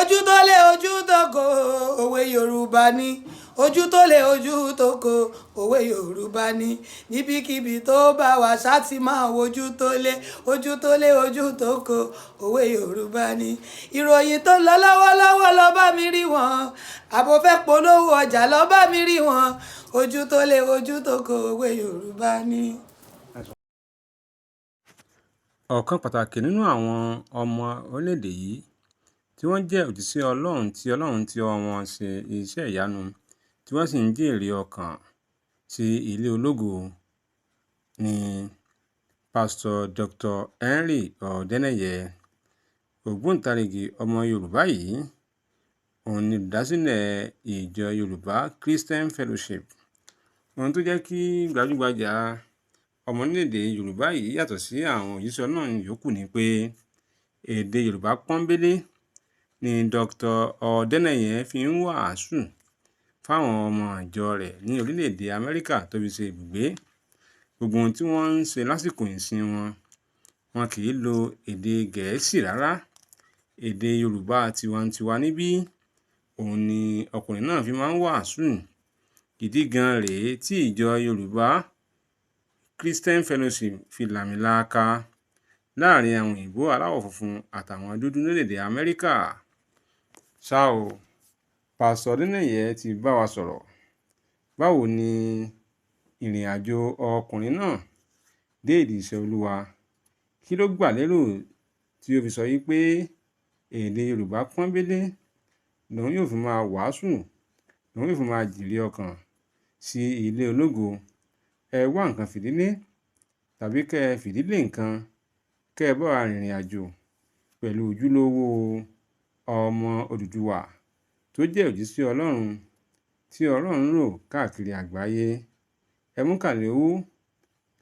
Ojú tó lé ojú tó kò, òwe Yorùbá ni. Ojú tó lé ojú tó kò, òwe Yorùbá ni. Níbikíbi tó bá wà, ṣá ti máa wojú tó lé, ojú tó lé ojú tó kò, òwe Yorùbá ni. Ìròyìn tó ń lọ lọ́wọ́lọ́wọ́, lọ bá mi rí wọn. Àbò fẹ́ polówó ọjà, lọ bá mi rí wọn. Ojú tó lé ojú tó kò, òwe Yorùbá ni. Ọ̀kan pàtàkì nínú àwọn ọmọ orílẹ̀-èdè yìí tí wọ́n jẹ́ òjíṣẹ́ Ọlọ́run tí Ọlọ́run ti ọwọ́ wọn ṣe iṣẹ́ ìyanu tí wọ́n sì ń jèrè ọkàn sí ilé ológo ni Pásítọ̀ Dr. Henry Ọ̀dẹ́nẹ́yẹ. Ògbóǹtarìgì ọmọ Yorùbá yìí, òun ni olùdásílẹ̀ ìjọ Yorùbá Christian Fellowship. Ohun tó jẹ́ kí gbajúgbajà ọmọ orílẹ̀-èdè Yorùbá yìí yàtọ̀ sí àwọn òjíṣẹ́ Ọlọ́run yòókù ni pé èdè Yorùbá pọ́nbélé ni Dr. Ọ̀dẹ́nẹ́yẹ fi ń wàásù fáwọn ọmọ ìjọ rẹ̀ ní orílẹ̀-èdè Amẹ́ríkà tó fi ṣe ibùgbé. Gbogbo ohun tí wọ́n ń ṣe lásìkò ìsìn wọn, wọn kì í lo èdè Gẹ̀ẹ́sì rárá. Èdè Yorùbá tiwantiwa níbí, òun ni ọkùnrin náà fi máa ń wàásù. Ìdí gan-an rèé tí ìjọ Yorùbá Christian Fellowship fi lààmìlaaka láàrin àwọn òyìnbó aláwọ̀ funfun àtàwọn dúdú lórílẹ̀-èdè Amẹ́ríkà. Ṣá o, Pásítọ̀ Ọ̀dẹ́nẹ́yẹ ti bá wa sọ̀rọ̀. Báwo ni ìrìnàjò ọkùnrin náà dé ìdí iṣẹ́ Olúwa? Kí ló gbà lérò tí ó fi sọ wípé èdè Yorùbá pọ́nbélé lòun yóò fi máa wàásù, lòun yóò fi máa jèrè ọkàn sí ilé ológo? Ẹ wá nǹkan fìdílé tàbí kẹ́ ẹ fìdílé nǹkan, kẹ́ ẹ bá wa rìnrìn àjò pẹ̀lú ojúlówó ọmọ Odùduwà tó jẹ́ òjíṣẹ́ Ọlọ́run tí Ọlọ́run ń lò káàkiri àgbáyé. Ẹ mú kàlẹ̀ owó,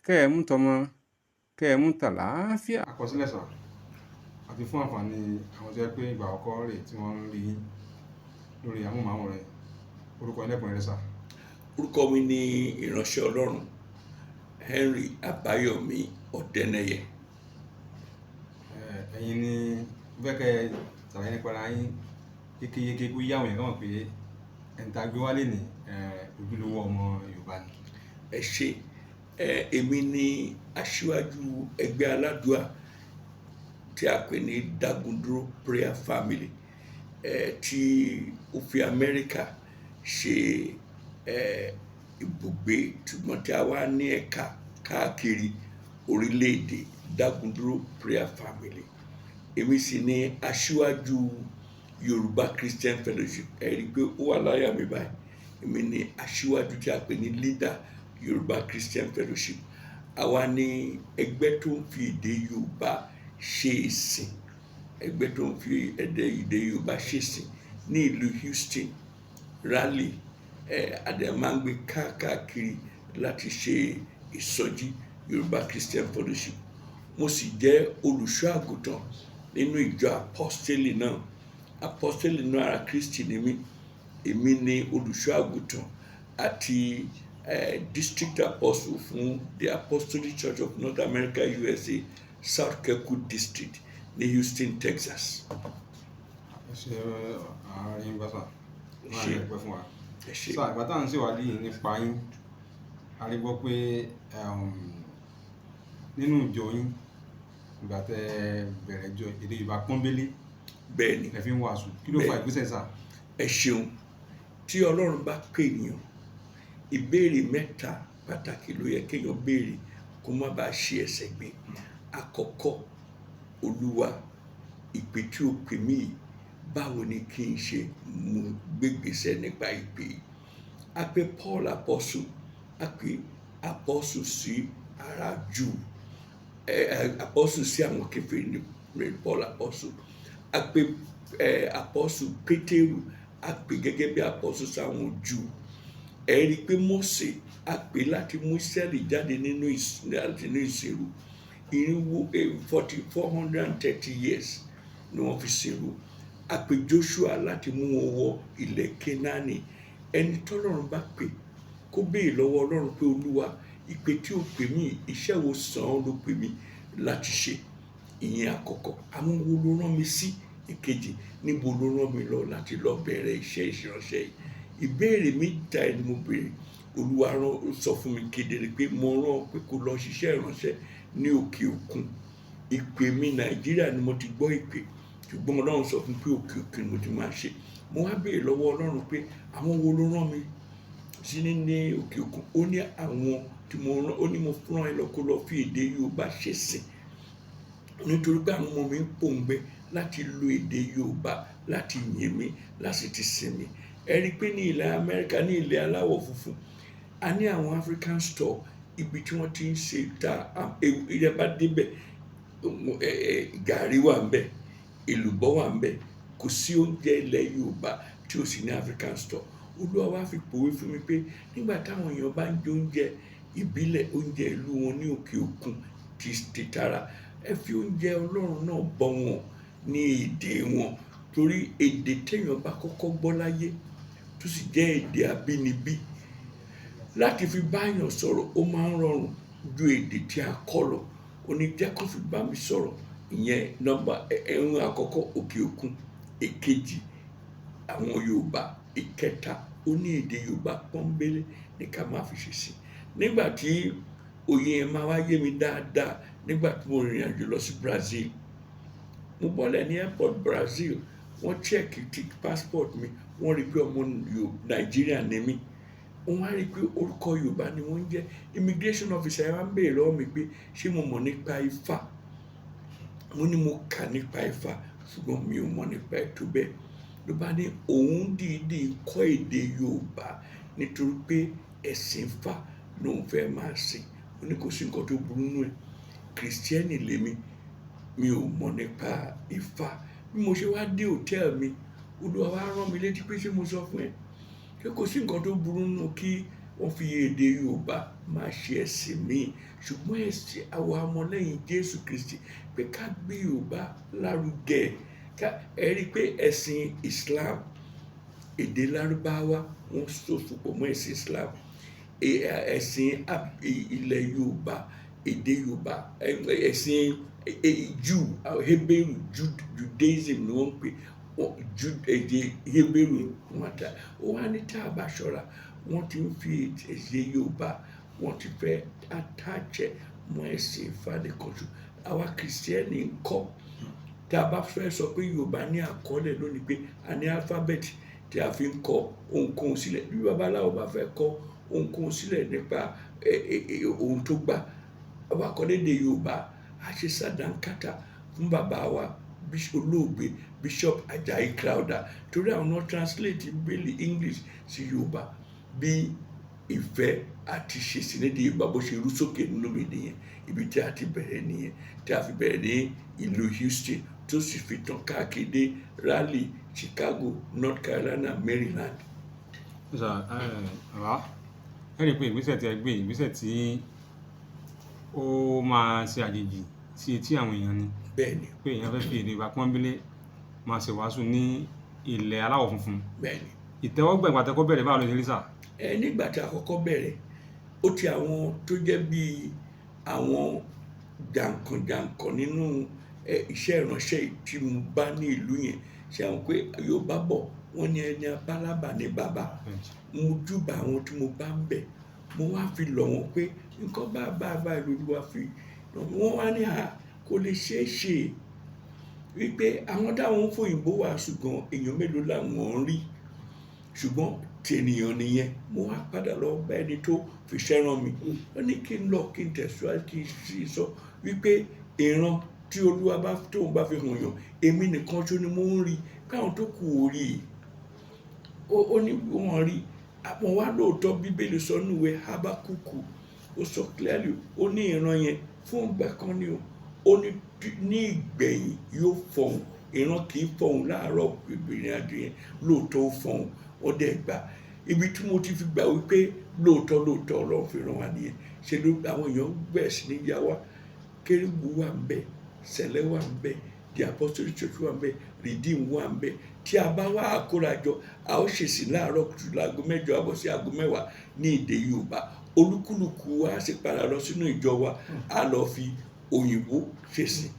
kẹ́ ẹ mú tọmọ, kẹ́ ẹ mú tàlàáfíà. Àkọsílẹ̀ sà àti fún àǹfààní àwọn tó jẹ́ pé ìgbà àkọ́kọ́ rèé tí wọ́n ń rí yín lórí amóhùnmáwòrán yìí, orúkọ yín lẹ́kùnrẹ́rẹ́, sà. Orúkọ mi ni ìránṣẹ́ Ọlọ́run Henry Àbáyọ̀mí Ọ̀dẹ́nẹ́yẹ. Ẹ̀yin ni mo fẹ́ kẹ́ ẹ ṣàlàyé nípa ara yín yékéyéké, kó yé àwọn èèyàn kán mọ̀ pé ẹni tá a gbé wálé ní ojúlówó ọmọ Yorùbá ni. Ẹ ṣé. Èmi ni aṣíwájú ẹgbẹ́ aládùúà tí a pè ní Dagunduro Prayer Family, tí ó fi Amẹ́ríkà ṣe ibùgbé, ṣùgbọ́n tí a wá ní ẹ̀ka káàkiri orílẹ̀-èdè, Dagunduro Prayer Family. Èmi sì ni aṣíwájú Yorùbá Christian Fellowship. Ẹ rí i pé ó wà láyà mi báyìí. Èmi ni aṣíwájú tí a pè ní leader Yorùbá Christian Fellowship. Àwa ni ẹgbẹ́ tó ń fi èdè Yorùbá ṣe ìsìn, ẹgbẹ́ tó ń fi èdè Yorùbá ṣe ìsìn ní ìlú Houston, Raleigh. A dẹ̀ máa ń gbé káàkiri láti ṣe ìsọjí, Yorùbá Christian Fellowship. Mo sì jẹ́ olùṣọ́ àgùntàn nínú ìjọ apọ́stélì náà. Apọ́stélì náà, ara Kristi ni mí. Èmi ni olùṣọ́ àgùntàn àti district apostle fún the Apostolic Church of North America, USA, South Kirkwood District ní Houston, Texas. Ẹ ṣe àárín bá sà máa Ṣé. ń pẹ́ fún wa. Ẹ ṣé. Sà, ìgbà tá à ń ṣèwádìí yìí nípa yín, a rí gbọ́ pé nínú ìjọ yín, ìgbà tẹ́ bẹ̀rẹ̀ ìjọ, èdè Yorùbá pọ́nbélé Bẹ́ẹ̀ ni. lẹ fi ń wàásù. Kí ló fa ìgbésẹ̀, sà? Ẹ ṣeun. Tí Ọlọ́run bá pè ènìyàn, ìbéèrè mẹ́ta pàtàkì ló yẹ kéèyàn béèrè kó má bàa ṣe ẹsẹ̀ gbé. Àkọ́kọ́, Olúwa, ìpè tí o pè mí yìí, báwo ni kí n ṣe mú gbégbèsè nípa ìpè yìí? A pè Paul apostle, a pè apostle sí ará Júù, apostle sí àwọn kèfèrí ní Paul apostle. A pè apostle Pétérù, a pè gẹ́gẹ́ bí apostle sáwọn Júù. Ẹ rí i pé Mósè, a pè láti mú Ísírẹ́lì jáde láti inú ìsìnrú. 400, 430 years ni wọ́n fi sìnrú. A pè Joshua láti mú wọn wọ ilẹ̀ Kénáánì. Ẹni tọ́lọ́run bá pè, kó béèrè lọ́wọ́ Ọlọ́run pé, "Olúwa, ìpè tí o pè mí, iṣẹ́ wo sàn án ló pè mí láti ṣe?" Ìyẹn àkọ́kọ́. Àwọn wo ló rán mi sí? Ìkejì, níbo ló rán mi lọ láti lọ bẹ̀rẹ̀ iṣẹ́ ìránṣẹ́ yìí? Ìbéèrè mẹ́ta ni mo béèrè. Olúwa rán sọ fún mi kedere pé mo rán ọ pé kó lọ ṣiṣẹ́ ìránṣẹ́ ní òkè òkun. Ìpè mi, Nàìjíríà ni mo ti gbọ́ ìpè, ṣùgbọ́n Ọlọ́run sọ fún mi pé òkè òkun ni mo ti máa ṣe. Mo wá béèrè lọ́wọ́ Ọlọ́run pé àwọn wo ló rán mi sí ní òkè òkun? Ó ní àwọn tí mo rán, ó ní mo rán ẹ lọ kó lọ fi èdè Yorùbá ṣẹ̀sìn, nítorí pé àwọn ọmọ mi ń pòǹgbẹ láti lo èdè Yorùbá láti yìn mí, láti ti sìn mí. Ẹ rí i pé ní ilẹ̀ Amẹ́ríkà, ní ilẹ̀ aláwọ̀ funfun, a ní àwọn African store, ibi tí wọ́n ti ń ṣe ta ilẹ̀ bá débẹ̀, gàrí wà ń bẹ̀, èlùbọ́ wà ń bẹ̀, kò sí oúnjẹ ilẹ̀ Yorùbá tí ò sí ní African store. Olúwa wá fi pòwe fún mi pé nígbà táwọn èèyàn bá ń jẹ oúnjẹ ìbílẹ̀, oúnjẹ ìlú wọn ní òkè òkun ti tara, ẹ fi oúnjẹ Ọlọ́run náà bọ́ wọn ní èdè wọn, torí èdè téèyàn bá kọ́kọ́ gbọ́ láyé tó sì jẹ́ èdè abínibí láti fi báyàn sọ̀rọ̀, ó máa ń rọrùn ju èdè tí a kọ́ lọ. Ó ní jẹ́ kó fi bá mi sọ̀rọ̀. Ìyẹn nọ́mbà ẹ̀hún àkọ́kọ́, òkè òkun. Èkejì, àwọn Yorùbá. Ìkẹta, ó ní èdè Yorùbá pọ́nbélé ní ká máa fi ṣe sí. Nígbà tí òye yẹn máa wá yé mi dáadáa, nígbà tí mo rìnrìn àjò lọ sí Brazil, mo bọ́lẹ̀ ní airport Brazil, wọ́n check ti passport mi, wọ́n rí pé ọmọ Nàìjíríà ni mí. Wọ́n wá rí pé orúkọ Yorùbá ni wọ́n ń jẹ́. Immigration officer yẹn wá ń béèrè lọ́wọ́ mi pé ṣé mo mọ̀ nípa Ifá? Mo ní mo kà nípa Ifá, ṣùgbọ́n mi ò mọ̀ nípa ẹ̀ tó bẹ́ẹ̀. Ló bá ní òun dìídì kọ́ èdè Yorùbá nítorí pé ẹ̀sìn Ifá lòun fẹ́ máa sìn. Mo ní kò sí nǹkan tó burú nínú ẹ̀. Kristẹni lèmi, mi ò mọ̀ nípa Ifá. Bí mo ṣe wá dé hòtẹ́ẹ̀lì mi, Olúwa wá rán mi létí pé ṣé mo sọ fún ẹ pé kò sí nǹkan tó burú nínú kí wọ́n fi èdè Yorùbá máa ṣe ẹ̀sìn míì, ṣùgbọ́n ẹ̀sìn àwa ọmọlẹ́yìn Jésù Kristi, pé ká gbé Yorùbá lárugẹ. Ká ẹ rí i pé ẹ̀sìn Islam, èdè Lárúbáwá wọ́n so pọ̀ mọ́ ẹ̀sìn Islam. Ẹ̀sìn ilẹ̀ Yorùbá, èdè Yorùbá, ẹ̀sìn Jew, Heberu, Judaism ni wọ́n ń pè èdè Heberu wọn ta. Ó wá ní tá a bá ṣọ́ra, wọ́n ti ń fi èdè Yorùbá, wọ́n ti fẹ́ attach ẹ̀ mọ́ ẹ̀sìn Ifá nìkan ṣoṣo. Àwa Kristẹni ń kọ́, tá a bá fẹ́ sọ pé Yorùbá ní àkọọ́lẹ̀ lónìí, pé a ní alphabet tí a fi ń kọ ohunkóhun sílẹ̀, bí babaláwo bá fẹ́ kọ ohunkóhun sílẹ̀ nípa ohun tó gbà, àwa kọ́ lédè Yorùbá, a ṣe sàdánkátà fún bàbá wa olóògbé Bishop Ajayi Crowther, torí àwọn náà translate Bíbélì English sí Yorùbá. Bí ìfẹ́ àti ṣèṣì lédè Yorùbá bó ṣe rú sókè nínú mi nìyẹn. Ibi tí a ti bẹ̀rẹ̀ nìyẹn, tí a fi bẹ̀rẹ̀ ní ìlú Houston, tó sì fi tàn káàkiri dé Raleigh, Chicago, North Carolina, Maryland. Bàbá, ẹ rí i pé ìgbésẹ̀ tí ẹ gbé, ìgbésẹ̀ tí ó máa ṣe àjèjì sí etí àwọn èèyàn ni. Bẹ́ẹ̀ni. Pé èèyàn fẹ́ fi èdè Yorùbá pọ́nbélé máa ṣe wàásù ní ilẹ̀ aláwọ̀ funfun. Bẹ́ẹ̀ni. Ìtẹ́wọ́gbà ìgbà tẹ́ kọ́kọ́ bẹ̀rẹ̀, báwo ló ṣe rí sà? Ẹ nígbà tí a kọ́kọ́ bẹ̀rẹ̀, ó ti àwọn tó jẹ́ bí àwọn jàǹkànjàǹkàn nínú iṣẹ́ ìránṣẹ́ tí mo bá ní ìlú yẹn. Ṣé àwọn pé Yorùbá bọ̀, wọ́n ní ẹni abálábà ni bàbá. Mo júbà àwọn tí mo bá ń bẹ̀, mo wá fi lọ̀ wọ́n pé nǹkan bá bá bá Olúwa fi wọ́n wá ní à kò lè ṣeé ṣe, wípé àwọn táwọn ń fòyìnbó wàásù gan, èèyàn mélòó làwọn ń rí? Ṣùgbọ́n tènìyàn nìyẹn. Mo wá padà lọ bá ẹni tó fi iṣẹ́ rán mi. Ó ní kí n lọ, kí n tẹ̀síwájú, kí n sì sọ wípé ìran tí Olúwa bá tóun bá fi hàn yàn, èmi nìkan ṣo ni mo ń rí, káwọn tó kù ò rí i. Ó ní wọ́n rí. Àwọn wá lóòótọ́, Bíbélì sọ nínú ìwé Hábákúkù, ó sọ clearly, ó ní ìran yẹn fún ìgbà kan ni o. Ó ní ní ìgbẹ̀yìn yóò fọhùn. Ìran kì í fọhùn láàárọ̀ ìrìn àjò yẹn. Lóòótọ́ ó fọhùn, ó dẹ̀ gbà. Ibi tí mo ti fi gbà wípé lóòótọ́ lóòótọ́ Ọlọ́run fi ràn wá nìyẹn. Ṣe ló àwọn èèyàn bẹ̀rẹ̀ sí ní yá wá. Kérúbù wà ń bẹ̀, Sẹ̀lẹ̀ wà ń bẹ̀, The Apostolic Church wà ń bẹ̀, Redeem wà ń bẹ̀. Tí a bá wá àkórajọ, a ó ṣèṣì láàárọ̀ kùtù láago 8:30 sí aago 10 ní èdè Yorùbá. Olúkúlùkù wa sì padà lọ sínú ìjọ wa, a lọ fi òyìnbó ṣèsìn.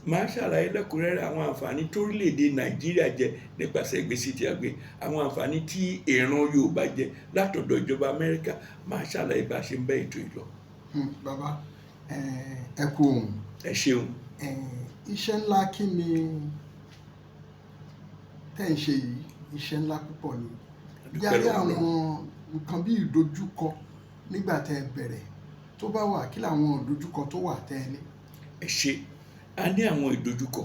Màá ṣàlàyé lẹ́kùnrẹ́rẹ́ àwọn àǹfààní torílẹ̀-èdè Nàìjíríà jẹ nípasẹ̀ ìgbésí tí a gbé, àwọn àǹfààní tí ìran Yorùbá jẹ látọ̀dọ̀ ìjọba Amẹ́ríkà. Màá ṣàlàyé bá a ṣe ń bẹ́ ètò yìí lọ. Bàbá, ẹ kú ohùn. Ẹ ṣeun. Iṣẹ́ ńlá kí ni tẹ́ ń ṣe yìí? Iṣẹ́ ńlá púpọ̀ ni. Dúpẹ́ Yàrá lọ́wọ́ àwọn Ọlọ́run. nǹkan bí ìdojúkọ nígbà tẹ́ ẹ bẹ̀rẹ̀ tó bá wà, kí làwọn ìdojúkọ tó wà tẹ́ ẹ ní? Ẹ ṣe. A ní àwọn ìdojúkọ.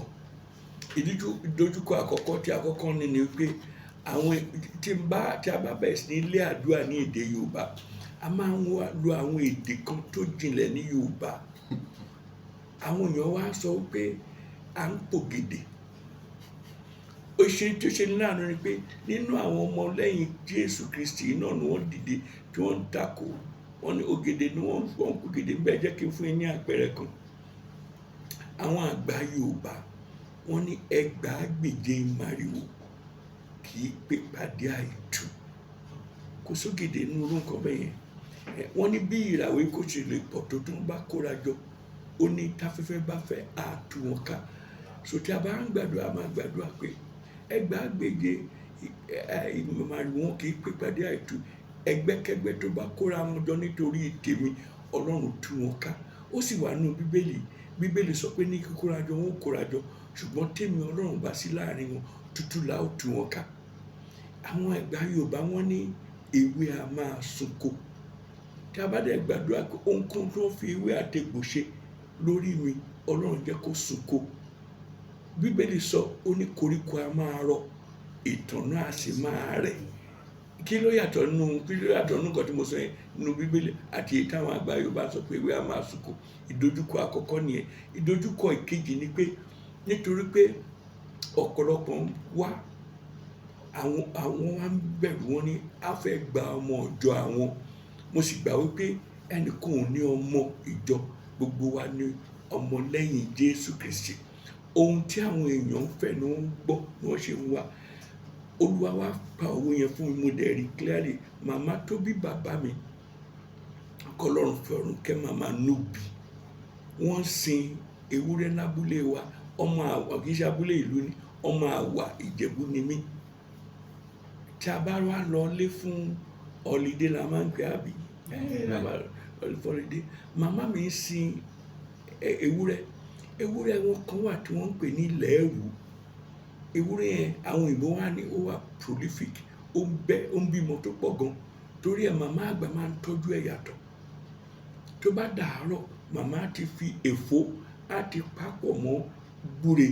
Ìdojúkọ àkọ́kọ́ tí a kọ́kọ́ ní ni pé àwọn tí a bá bẹ̀rẹ̀ sí ní ilé àdúrà ní èdè Yorùbá, a máa ń wá lo àwọn èdè kan tó jinlẹ̀ ní Yorùbá. Àwọn èèyàn wá sọ pé à ń pògèdè. Ó ṣe tó ṣe ní láàánú ni pé nínú àwọn ọmọ lẹ́yìn Jésù Kristi náà ni wọ́n dìde tí wọ́n ń takò. Wọ́n ní ògèdè ni wọ́n ń pògèdè. Bẹ́ẹ̀ jẹ́ kí n fún yín ní àpẹẹrẹ kan. Àwọn àgbà Yorùbá wọ́n ní ẹgbàágbèje màrìwò kì í pé pàdé àìtú. Kò sógèdè nínú irú nǹkan bẹ́ẹ̀ yẹn. Wọ́n ní bí ìràwé kò ṣe lè pọ̀ tó tó ń bá kóra jọ, ó ní táfẹ́fẹ́ bá fẹ́ á tú wọn ká. So tí a bá ń gbàdúrà, a máa gbàdúrà pé ẹgbàágbèje màrìwò wọn kì í pé pàdé àìtú. Ẹgbẹ́kẹ́gbẹ́ tó bá kóra wọn jọ nítorí tèmi, Ọlọ́run tú wọn ká. Ó sì wà nínú Bíbélì. Bíbélì sọ pé ní kíkóra jọ wọn ó kóra jọ, ṣùgbọ́n tèmi Ọlọ́run bá sí láàrin wọn, tútù là ó tú wọn ká. Àwọn àgbà Yorùbá wọ́n ní ewé a máa sunko. Tí a bá dẹ̀ gbàdúrà pé ohunkóhun tó ń fi ewé àtegbò ṣe lórí mi, Ọlọ́run jẹ́ kó sunko. Bíbélì sọ ó ní koríko a máa rọ, ìtànná a sì máa rẹ̀. Kí ló yàtọ̀ nínú, kí ló yàtọ̀ nínú nǹkan tí mo sọ yẹn nínú Bíbélì àti èyí táwọn àgbà Yorùbá sọ pé ewé a máa sunko? Ìdojúkọ àkọ́kọ́ nìyẹn. Ìdojúkọ ìkejì ni pé nítorí pé ọ̀pọ̀lọpọ̀ ń wá, àwọn wá ń bẹ̀rù, wọ́n ní a fẹ́ gba ọmọ ìjọ àwọn. Mo sì gbà wípé ẹnìkan ò ní ọmọ ìjọ, gbogbo wa ní ọmọ lẹ́yìn Jésù Kristi. Ohun tí àwọn èèyàn ń fẹ́ ni wọ́n ń gbọ́, ni wọ́n ṣe ń wá. Olúwa wá pa òwe yẹn fún mi, mo dẹ̀ rí clearly. Màmá tó bí bàbá mi, k'Ọlọ́run fi ọ̀run kẹ́ màmá Núbì. Wọ́n ń sin ewúrẹ́ lábúlé wa. Ọmọ àwà, kì í ṣe abúlé ìlú ni, ọmọ àwà Ìjẹ̀bú ni mí. Tí a bá wá lọ lé fún holiday la máa ń pè àbí? La máa lọ fún holiday. Màmá mi ń sin ewúrẹ́. Ewúrẹ́ wọn kan wà tí wọ́n ń pè ní lẹ́ẹ̀rú. Ewúrẹ́ yẹn àwọn òyìnbó wá ní ó wà prolific, ó ń bẹ́, ó ń bímọ tó pọ̀ gan. Torí ẹ màmá àgbà máa ń tọ́jú ẹ̀ yàtọ̀. Tó bá dàárọ̀, màmá ti fi èfó, á ti papọ̀ mọ́ gbúre.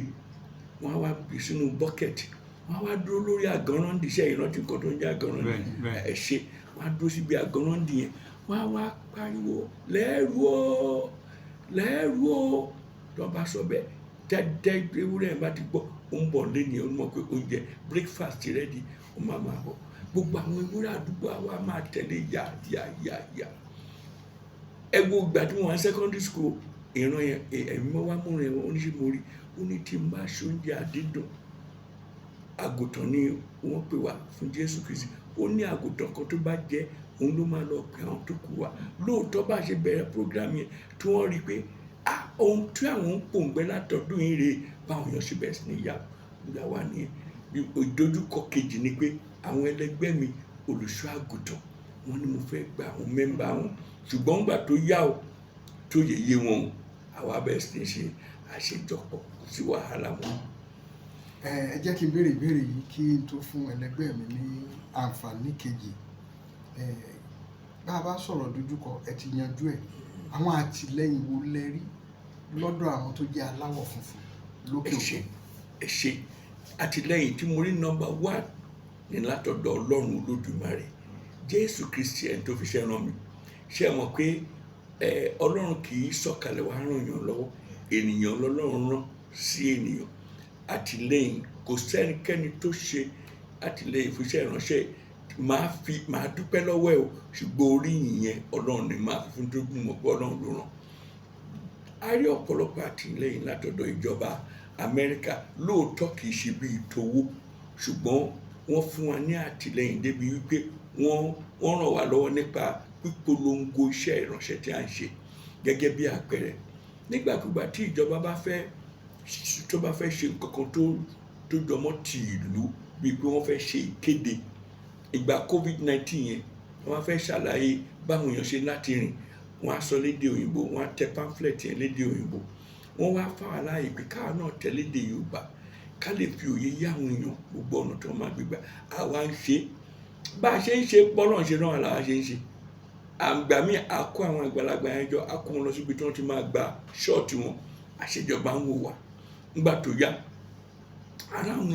Wọ́n á wá gbé sínú bucket. Wọ́n á wá dúró lórí àgànràndì. Iṣẹ́ ìrántí nǹkan tó ń jẹ́ àgànràndì. Bẹ́ẹ̀. Ẹ ṣe. Wọ́n á dúró síbi àgànràndì yẹn. Wọ́n á wá pariwo, lẹ́ẹ̀rú o, lẹ́ẹ̀rú o. Tí wọ́n bá sọ bẹ́ẹ̀, dẹ́dẹ́ ewúrẹ́ yẹn bá ti gbọ́, ó ń bọ̀ léni, ó mọ̀ pé oúnjẹ breakfast ready, ó máa máa bọ̀. Gbogbo àwọn ewúrẹ́ àdúgbò wa máa tẹ̀lé yà, yà, yà, yà. Ẹ wo ìgbà tí mo wà ní secondary school, ìran yẹn, ẹ̀mí mọ́ wá mú ìran yẹn, ó ní ṣe mo rí. Ó ní tí n bá ṣe oúnjẹ àdídùn, àgùntàn ni wọ́n pè wá fún Jésù Kristi. Ó ní àgùntàn kan tó bá jẹ́, òun ló máa lọ pè àwọn tó kù wá. Lóòótọ́ bá ṣe bẹ̀rẹ̀ program yẹn, tí wọ́n rí pé, ohun tí àwọn ń pòǹgbẹ látọdún yìí rèé, báwọn èèyàn ṣe bẹ̀rẹ̀ sí ní yà, yà wá nìyẹn. Ìdojúkọ kejì ni pé àwọn ẹlẹgbẹ́ mi olùṣọ́ àgùntàn, wọ́n ní mo fẹ́ gba àwọn mẹ́mbà wọn. Ṣùgbọ́n ìgbà tó yá o, tó yeye wọn o, àwa bẹ̀rẹ̀ sí ní ṣe àṣejọpọ̀, kò sí wàhálà mọ́. Ẹ jẹ́ kí n béèrè ìbéèrè yìí kí n tó fún ẹlẹgbẹ́ mi ní àǹfààní kejì. Bá a bá sọ̀rọ̀ dojúkọ, ẹ ti yanjú ẹ̀. Àwọn àtìlẹ́yìn wo lẹ rí lọ́dọ̀ àwọn tó jẹ́ aláwọ̀ funfun lókè Ẹ ṣé, òkun? ẹ ṣé. Àtìlẹ́yìn tí mo rí number 1 ní látọ̀dọ̀ Ọlọ́run Olódùmarè, Jésù Kristi ẹni tó fi ṣẹ́ rán mi. Ṣé ẹ mọ̀ pé Ọlọ́run kì í sọ̀kalẹ̀ wá ràn yàn lọ́wọ́, ènìyàn lọ́lọ́run rán sí ènìyàn. Àtìlẹ́yìn kò sẹ́nikẹ́ni tó ṣe àtìlẹ́yìn fún iṣẹ́ ìránṣẹ́. Màá dúpẹ́ lọ́wọ́ ẹ o, ṣùgbọ́n orí yìnyẹn Ọlọ́run ni màá fi fún tó gbìmọ̀ pé Ọlọ́run ló rán. A rí ọ̀pọ̀lọpọ̀ àtìlẹ́yìn látọ̀dọ̀ ìjọba Amẹ́ríkà. Lóòótọ́ kì í ṣe bí ìtòwó, ṣùgbọ́n wọ́n fún wa ní àtìlẹ́yìn débi wípé wọ́n ràn wá lọ́wọ́ nípa pípolongo iṣẹ́ ìránṣẹ́ tí à ń ṣe. Gẹ́gẹ́ bí àpẹẹrẹ, Nígbàkúgbà tí ìjọba bá fẹ́ tó bá fẹ́ ṣe nǹkan kan tó jọmọ́ ti ìlú, bíi pé wọ́n fẹ́ ṣe ìkéde ìgbà COVID-19 yẹn, wọ́n fẹ́ ṣàlàyé báwọn èèyàn ṣe láti rìn, wọ́n á sọ lédè òyìnbó, wọ́n á tẹ pamphlet yẹn lédè òyìnbó. Wọ́n wá fáwọn aláàyè pé káwa náà tẹ lédè Yorùbá, ká lè fi òye yé àwọn èèyàn gbogbo ọ̀nà tí wọ́n máa gbégbá. Àwa ń ṣe bá a ṣe ń ṣe, bọ́lọ̀ ń ṣe náà làwa ṣe ń ṣe. Àgbà míì a kó àwọn àgbàlagbà yẹn jọ, a kó wọn lọ síbi tí wọ́n ti máa gba ṣọ́ọ̀tì wọn. Àṣejọba ń wò wá. Nígbà tó yá, ara àwọn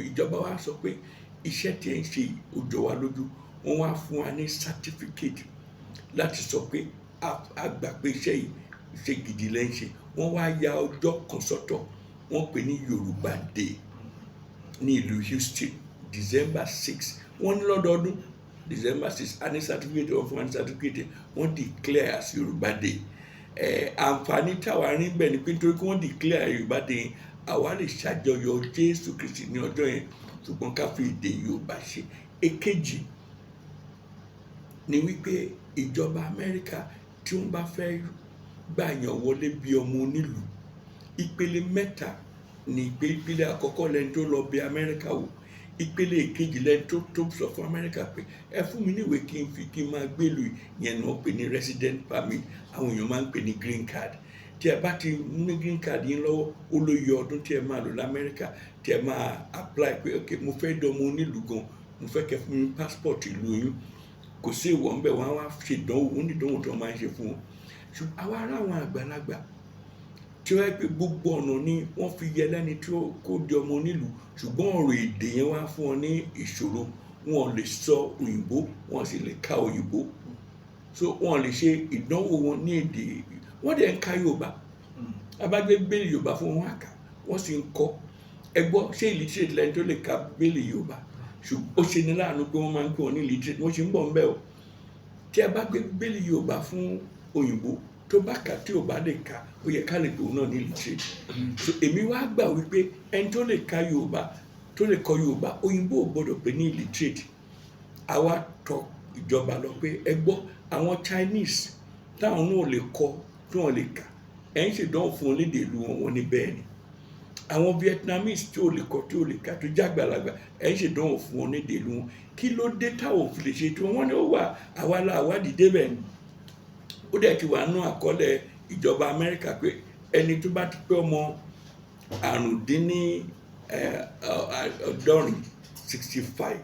ìjọba wa sọ pé iṣẹ́ tí ẹ̀ ń ṣe ó jọ wá lójú. Wọ́n wá fún wa ní certificate láti sọ pé a gbà pé iṣẹ́ yìí iṣẹ́ gidi lẹ́ ń ṣe. Wọ́n wá ya ọjọ́ kan sọ́tọ̀, wọ́n pè ní Yorùbá Day ní ìlú Houston, December 6. Wọ́n ní lọ́dọọdún December 6, a ní certificate, wọ́n fún wa ní certificate, wọ́n declare as Yorùbá Day. Àǹfààní táwa rí bẹ́ẹ̀ ni pé nítorí pé wọ́n declare Yorùbá Day yẹn, àwa lè ṣàjọyọ̀ Jésù Kristi ní ọjọ́ yẹn, ṣùgbọ́n ká fi èdè Yorùbá ṣe. Èkejì ni wípé ìjọba Amẹ́ríkà, tí wọ́n bá fẹ́ gbàyàn wọlé bí ọmọ onílùú, ìpele mẹ́ta ní ìpele. Àkọ́kọ́, lẹni tó lọ bí Amẹ́ríkà wò. Ìpele ìkejì, lẹni tó sọ fún Amẹ́ríkà pé ẹ fún mi níwèé kí n fi kí n máa gbélùú yẹn, ni wọ́n pè ní resident permit, àwọn èèyàn máa ń pè ní green card. Tí ẹ bá ti ní green card yín lọ́wọ́, ó lóye ọdún tí ẹ máa lò lamẹ́ríkà, tí ẹ máa apply pé ok, mo fẹ́ dọmọ onílùú gan, mo fẹ́ kẹ́ fún mi passport ìlú yín. Kò sí ìwọ̀ ńbẹ̀, wọ́n á wá ṣe ìdánwò, wọ́n ní ìdánwò tí wọ́n máa ń ṣe fún wọn. Ṣùgbọ́n àwa ará àwọn àgbàlagbà tí wọ́n yẹ pé gbogbo ọ̀nà ni wọ́n fi yẹ lẹ́ni tí ó kó di ọmọ onílùú, ṣùgbọ́n ọ̀rọ̀ èdè yẹn wá fún wọn ní ìṣòro. Wọn ò lè sọ òyìnbó, wọn sì lè ka òyìnbó, so wọn lè ṣe ìdánwò wọn ní èdè. Wọ́n dẹ̀ ń ka Yorùbá, abágbé bíbélì Yorùbá fún wọn, àkà wọ́n sì ń kọ́. Ẹ gbọ́, ṣé illiterate lẹni tó lè ka bíbélì Yorùbá? Ṣùgbọ́n ó ṣe ní láàánú pé wọ́n máa ń pè wọ́n ní illiterate. Wọ́n ṣe ń bọ̀ ńbẹ́ o. Tí a bá gbé bíbélì Yorùbá fún òyìnbó tó bá kà, tí ò bá lè kà, ó yẹ ká lè pè òun náà ní illiterate. So èmi wá gbà wípé ẹni tó lè ka Yorùbá, tó lè kọ Yorùbá, òyìnbó ò gbọdọ̀ pè ní illiterate. Àwa tọ ìjọba lọ pé ẹ gbọ́, àwọn Chinese táwọn náà lè kọ, tí wọ́n lè kà, ẹ̀ ń ṣèdánwò fún wọn lédè ìlú wọn. Wọ́n ní bẹ́ẹ̀ ni. Àwọn Vietnamese tí ò lè kọ, tí ò lè kà, tó jágbàlagbà, ẹ̀ ń ṣèdánwò fún wọn lédè ìlú wọn. Kí ló dé táwọn ò fi lè ṣe tí wọ́n ní ó wà? Àwa la àwádìí débẹ̀. Ó dẹ̀ ti wà nú àkọọ́lẹ̀ ìjọba Amẹ́ríkà pé ẹni tó bá ti pé ọmọ 75, 65,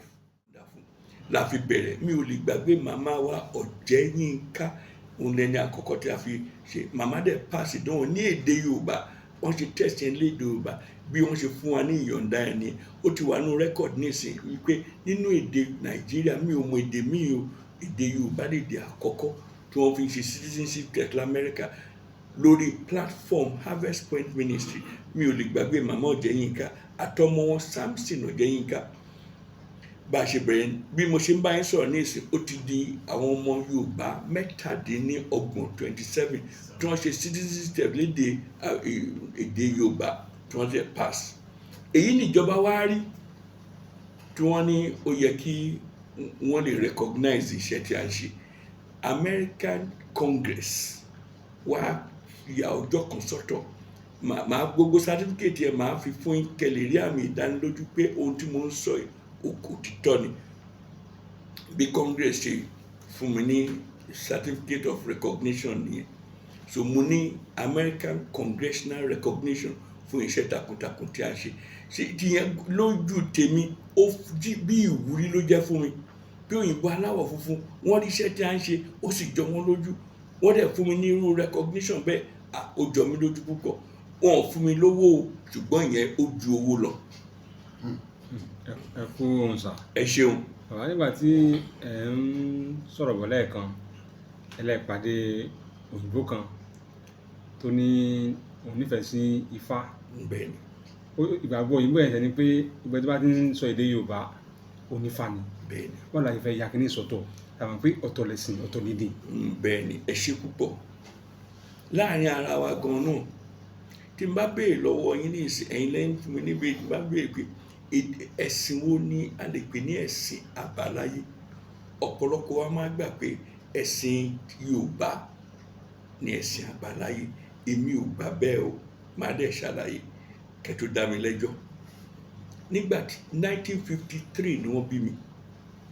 la fi bẹ̀rẹ̀. Mi ò lè gbàgbé màmá wa Ọ̀jẹ́yínká, òun lẹni àkọ́kọ́ tí a fi ṣe. Màmá dẹ̀ pass ìdánwò ní èdè Yorùbá. Wọ́n ṣe test yẹn lédè Yorùbá. Bí wọ́n ṣe fún wa ní ìyọ̀ǹda ẹ̀ ni ó ti wà nínú record nísìnyí wípé nínú èdè Nàìjíríà, mi ò mọ èdè míì o, èdè Yorùbá lèdè àkọ́kọ́ tí wọ́n fi ń ṣe citizenship test lamẹ́ríkà lórí platform Harvest Point Ministry. Mi ò lè gbàgbé màmá Ọ̀jẹ̀yìnká àtọmọ wọn Samson Ọ̀jẹ̀yìnká. Bá a ṣe bẹ̀rẹ̀, bí mo ṣe ń bá yín sọ̀rọ̀ ní ìsìn, ó ti di àwọn ọmọ Yorùbá 27, 27, tí wọ́n ṣe citizenship test lédè èdè Yorùbá, tí wọ́n ṣe pass. Èyí níjọba wá rí tí wọ́n ní ó yẹ kí wọ́n lè recognize iṣẹ́ tí a ń ṣe. American Congress wá ya ọjọ́ kan sọ́tọ̀. Màá gbogbo certificate yẹn, màá fi fún yín kẹ́ lè rí àmì ìdánilójú pé ohun tí mo ń sọ yìí òtítọ́ ni. Bí Congress ṣe fún mi ní certificate of recognition nìyẹn. So mo ní American Congressional recognition fún iṣẹ́ takuntakun tí a ṣe. Ṣe tìyẹn lójú tèmi, ó jí bí ìwúrí ló jẹ́ fún mi bí òyìnbó aláwọ̀ funfun wọ́n rí iṣẹ́ tí a ń ṣe, ó sì jọ wọ́n lójú, wọ́n dẹ̀ fún mi ní irú recognition bẹ́ẹ̀. Ó jọ mí lójú púpọ̀. Wọn ò fún mi lówó o, ṣùgbọ́n ìyẹn ó ju owó lọ. Ẹ kú ohun sà. Ẹ ṣeun. Bàbá, nígbà tí ẹ ń sọ̀rọ̀ bọ̀ lẹ́ẹ̀kan, ẹlẹ́pàdé òyìnbó kan tó ní òun nífẹ̀ẹ́ sí Ifá. Bẹ́ẹ̀ ni. Ìgbàgbọ́ òyìnbó yẹn ni pé ìgbà tó bá ti ń sọ èdè Yorùbá, onífá ni. Bẹ́ẹ̀ ni. Wọ́n láti fẹ́ ya kíní sọ̀tọ̀, tàbí pé ọ̀tọ̀ lẹ̀sìn, ọ̀tọ̀ lédè. Bẹ́ẹ̀ ni, ẹ ṣe púpọ̀. Láàrin ara wa gan náà, tí n bá béèrè lọ́wọ́ yín ní ìsìn, ẹ̀yin lẹ́yìn fún mi níbi, tí n bá béèrè pé ẹ̀sìn wo ni a lè pè ní ẹ̀sìn àbáláyé, ọ̀pọ̀lọpọ̀ wa máa gbà pé ẹ̀sìn Yorùbá ni ẹ̀sìn àbáláyé. Èmi ò gbà bẹ́ẹ̀ o, màá dẹ̀ ṣàlàyé kẹ́ tó dá mi lẹ́jọ́. Nígbà tí 1953 ni wọ́n bí mi,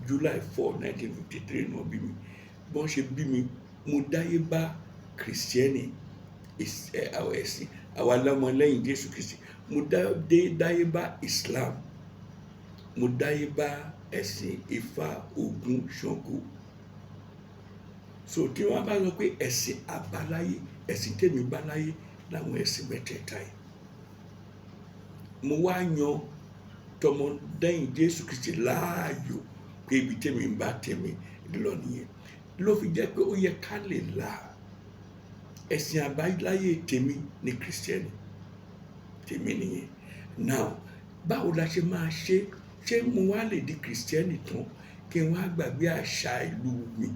July 4, 1953 ni wọ́n bí mi. Bí wọ́n ṣe bí mi, mo dáyé bá Kìrìsìtẹ́nì, ẹ̀sìn àwa lọ́mọlẹ́yìn Jésù Kristi. Mo dáyé bá Islam, mo dáyé bá ẹ̀sìn Ifá, Ògún, Ṣàngó. So tí wọ́n bá sọ pé ẹ̀sìn àbáláyé, ẹ̀sìn tèmi báláyé làwọn ẹ̀sìn mẹ́tẹ̀ẹ̀ta yìí. Mo wá yan tọmọdẹ́yìn Jésù Kristi láàyò pé ibi tèmi ń bá tèmi lọ nìyẹn. Ló fi jẹ́ pé ó yẹ ká lè là ẹ̀sìn àbáláyé tèmi ní Kìrìsìtẹ́nì tèmi nìyẹn. Now, báwo la ṣe máa ṣe? Ṣé mo wá lè di Kìrìsìtẹ́nì tán kí n wá gbàgbé àṣà ìlú mi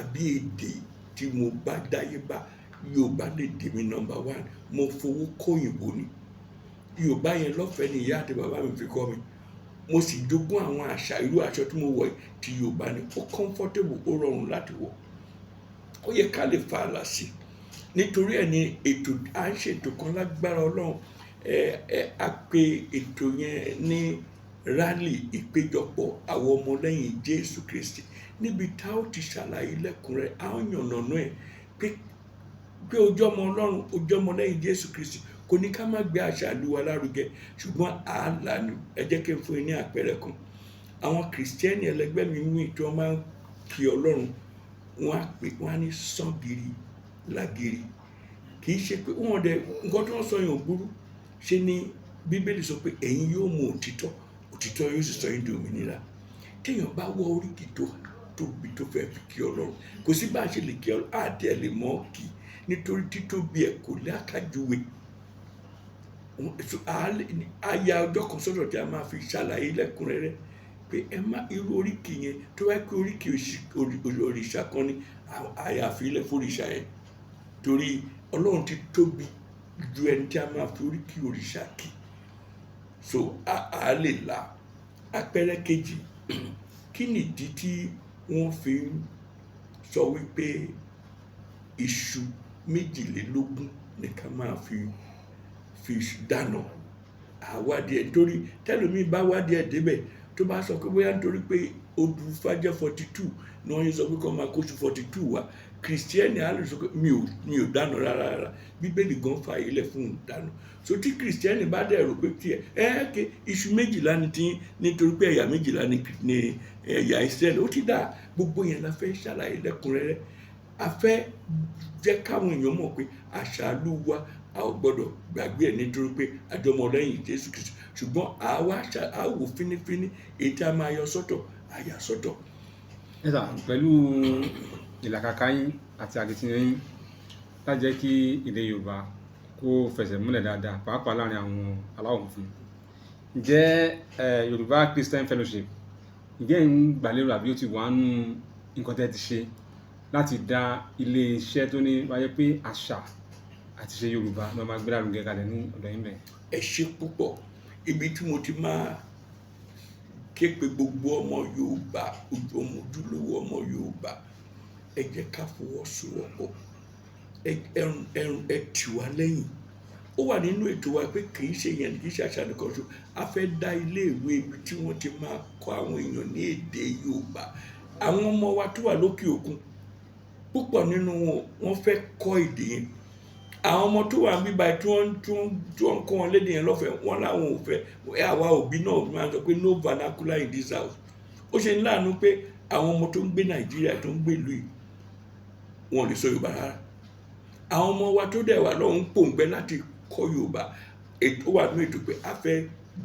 àbí èdè tí mo bá dáyé bá? Yorùbá lè dè mí number one. Mo fowó kóyìnbó ni. Yorùbá yẹn lọ́fẹ̀ẹ́ ni ìyá àti bàbá mi fi kọ́ mi. Mo sì jogún àwọn àṣà. Irú aṣọ tí mo wọ̀ yìí ti Yorùbá ni, ó comfortable, ó rọrùn láti wọ̀. Ó yẹ ká lè fa àlà sí i. Nítorí ẹ̀ ní ètò à ń ṣètò kan lágbára Ọlọ́run. Ẹ ẹ a pe ètò yẹn ní rally ìpéjọpọ̀ àwọn ọmọlẹ́yìn Jésù Kristi, níbi tá ó ti ṣàlàyé lẹ́kùnrẹ́rẹ́, a ó yànnàná ẹ̀ pé ojú ọmọ Ọlọ́run, ojú ọmọlẹ́yìn Jésù Kristi kò ní ká má gbé àṣà ìlú wa lárugẹ, ṣùgbọ́n àálà ni. Ẹ jẹ́ kí n fún yín ní àpẹẹrẹ kan. Àwọn Kìrìsìtẹ́nì ẹlẹgbẹ́ mi mú tí wọ́n máa ń kí Ọlọ́run, wọ́n á pè wọ́n á ní sangiri lagiri. Kì í ṣe pé wọ́n dẹ̀ nǹkan tí wọ́n sọ yẹn ò burú. Ṣe ni Bíbélì sọ pé ẹ̀yin yóò mọ òtítọ́, òtítọ́ yóò sì sọ yín di òmìnira. Téèyàn bá wọ oríkì tó tóbi tó fẹ́ fi kí Ọlọ́run, kò sí bá a ṣe lè kí Ọlọ́run, àti ẹ̀ lè mọ́ kí, nítorí títóbi ẹ̀ kò lákàjúwe. A ya ọjọ́ kan sọ́dọ̀ tí a máa fi ṣàlàyé lẹ́kùnrẹ́rẹ́ pé ẹ má irú oríkì yẹn tó bá pé oríkì òrìṣà kan ni, àyàfi ilẹ̀ fòrìṣà yẹn, torí Ọlọ́run ti tóbi ju ẹni tí a máa fi oríkì òrìṣà kì. So a lè là. Àpẹẹrẹ kejì, kí nìdí tí wọ́n fi ń sọ wípé iṣu 22 ni ká máa fi dáná? Àwádìí ẹ̀, nítorí tẹ́lòmíì bá wádìí ẹ̀ débẹ̀, tó bá sọ pé bóyá nítorí pé odù Ifá jẹ́ 42 ni wọ́n yẹn sọ pé kó máa kóṣù 42 wá, Kìrìsìtẹ́nì á lè sọ pé mi ò dáná rárá rárá, Bíbélì gan fààyè lẹ̀ fún un dáná. So tí Kìrìsìtẹ́nì bá dẹ̀ rò pé tiẹ̀ ẹ ké iṣu 12 ni tí nítorí pé ẹ̀yà 12 ni ẹ̀yà Ísírẹ́lì, ó ti dá. Gbogbo yẹn la fẹ́ ṣàlàyé lẹ́kùnrẹ́rẹ́. A fẹ́ jẹ́ káwọn èèyàn mọ̀ pé àṣà ìlú wa a ò gbọ́dọ̀ gbàgbé ẹ̀ nítorí pé àjọmọ̀ lẹ́yìn Jésù Kristi, ṣùgbọ́n àwa a wò fínífíní èyí tí a máa yọ sọ́tọ̀, a yà sọ́tọ̀. Ẹ sà, pẹ̀lú ìlàkàkà yín àti akitiyan yín láti jẹ́ kí èdè Yorùbá kó fẹsẹ̀ múlẹ̀ dáadáa, pàápàá láàrin àwọn aláwọ̀ funfun, ǹjẹ́ Yorùbá Christian Fellowship, ǹjẹ́ ń gbàlérò àbí ó ti wà nínú nǹkan tẹ́ ti ṣe láti dá ilé iṣẹ́ tó ní wáyé pé àṣà àti ṣe Yorùbá ló máa gbé lárugẹ kalẹ̀ ní ọ̀dọ̀ yín bẹ́ẹ̀? Ẹ ṣe púpọ̀. Ibi tí mo ti máa ké pe gbogbo ọmọ Yorùbá, ọmọ ojúlówó ọmọ Yorùbá, ẹ jẹ́ ká fọwọ́sowọ́pọ̀, ẹ tì wá lẹ́yìn. Ó wà nínú ètò wa pé kì í ṣe yẹn, kì í ṣe àṣà nìkan ṣo, a fẹ́ dá iléèwé ibi tí wọ́n ti máa kọ́ àwọn èèyàn ní èdè Yorùbá. Àwọn ọmọ wa tó wà lókè òkun, púpọ̀ nínú wọn, wọ́n fẹ́ kọ́ èdè yẹn. Àwọn ọmọ tó wà níbí báyìí tí wọ́n kọ́ wọn lédè yẹn lọ́fẹ̀ẹ́, wọ́n láwọn ò fẹ́. Àwa òbí náà máa ń sọ pé no vernacular in this house. Ó ṣe ní láàánú pé àwọn ọmọ tó ń gbé Nàìjíríà, tó ń gbé ìlú yìí, wọn ò lè sọ Yorùbá rárá. Àwọn ọmọ wa tó dẹ̀ wà lọ́hùn ń pòǹgbẹ láti kọ́ Yorùbá. Ètò wà nínú ètò pé a fẹ́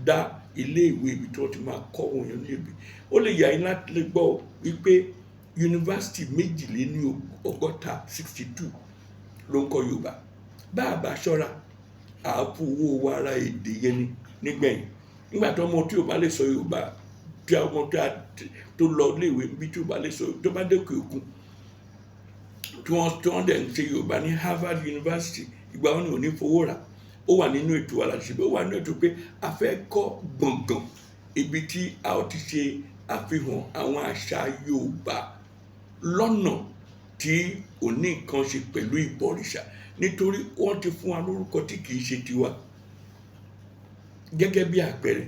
dá ilé ìwé ibi tí wọ́n ti máa kọ́ wọn yẹn ní èdè. Ó lè yà yín láti lè gbọ́ wípé yunifásitì 62 62 ló ń kọ́ Yorùbá. Bá a bá ṣọ́ra, à á fún owó wa ara èdè yẹn ni nígbẹ̀yìn. Nígbà tí ọmọ tí ò bá lè sọ Yorùbá, tí ọmọ tó lọ iléèwé bí tí ò bá lè sọ, tó bá dé òkè òkun, tí wọ́n dẹ̀ ń ṣe Yorùbá ní Harvard University, ìgbà wọn ni ò ní fowó rà. Ó wà nínú ètò wa láti ṣe bẹ́ẹ̀. Ó wà nínú ètò pé a fẹ́ kọ́ gbọ̀ngàn ibi tí a ó ti ṣe àfihàn àwọn àṣà Yorùbá lọ́nà tí ò ní nǹkan ṣe pẹ̀lú ìbọ̀rìṣà, nítorí wọ́n ti fún wa lórúkọ tí kìí ṣe tiwa. Gẹ́gẹ́ bí àpẹẹrẹ,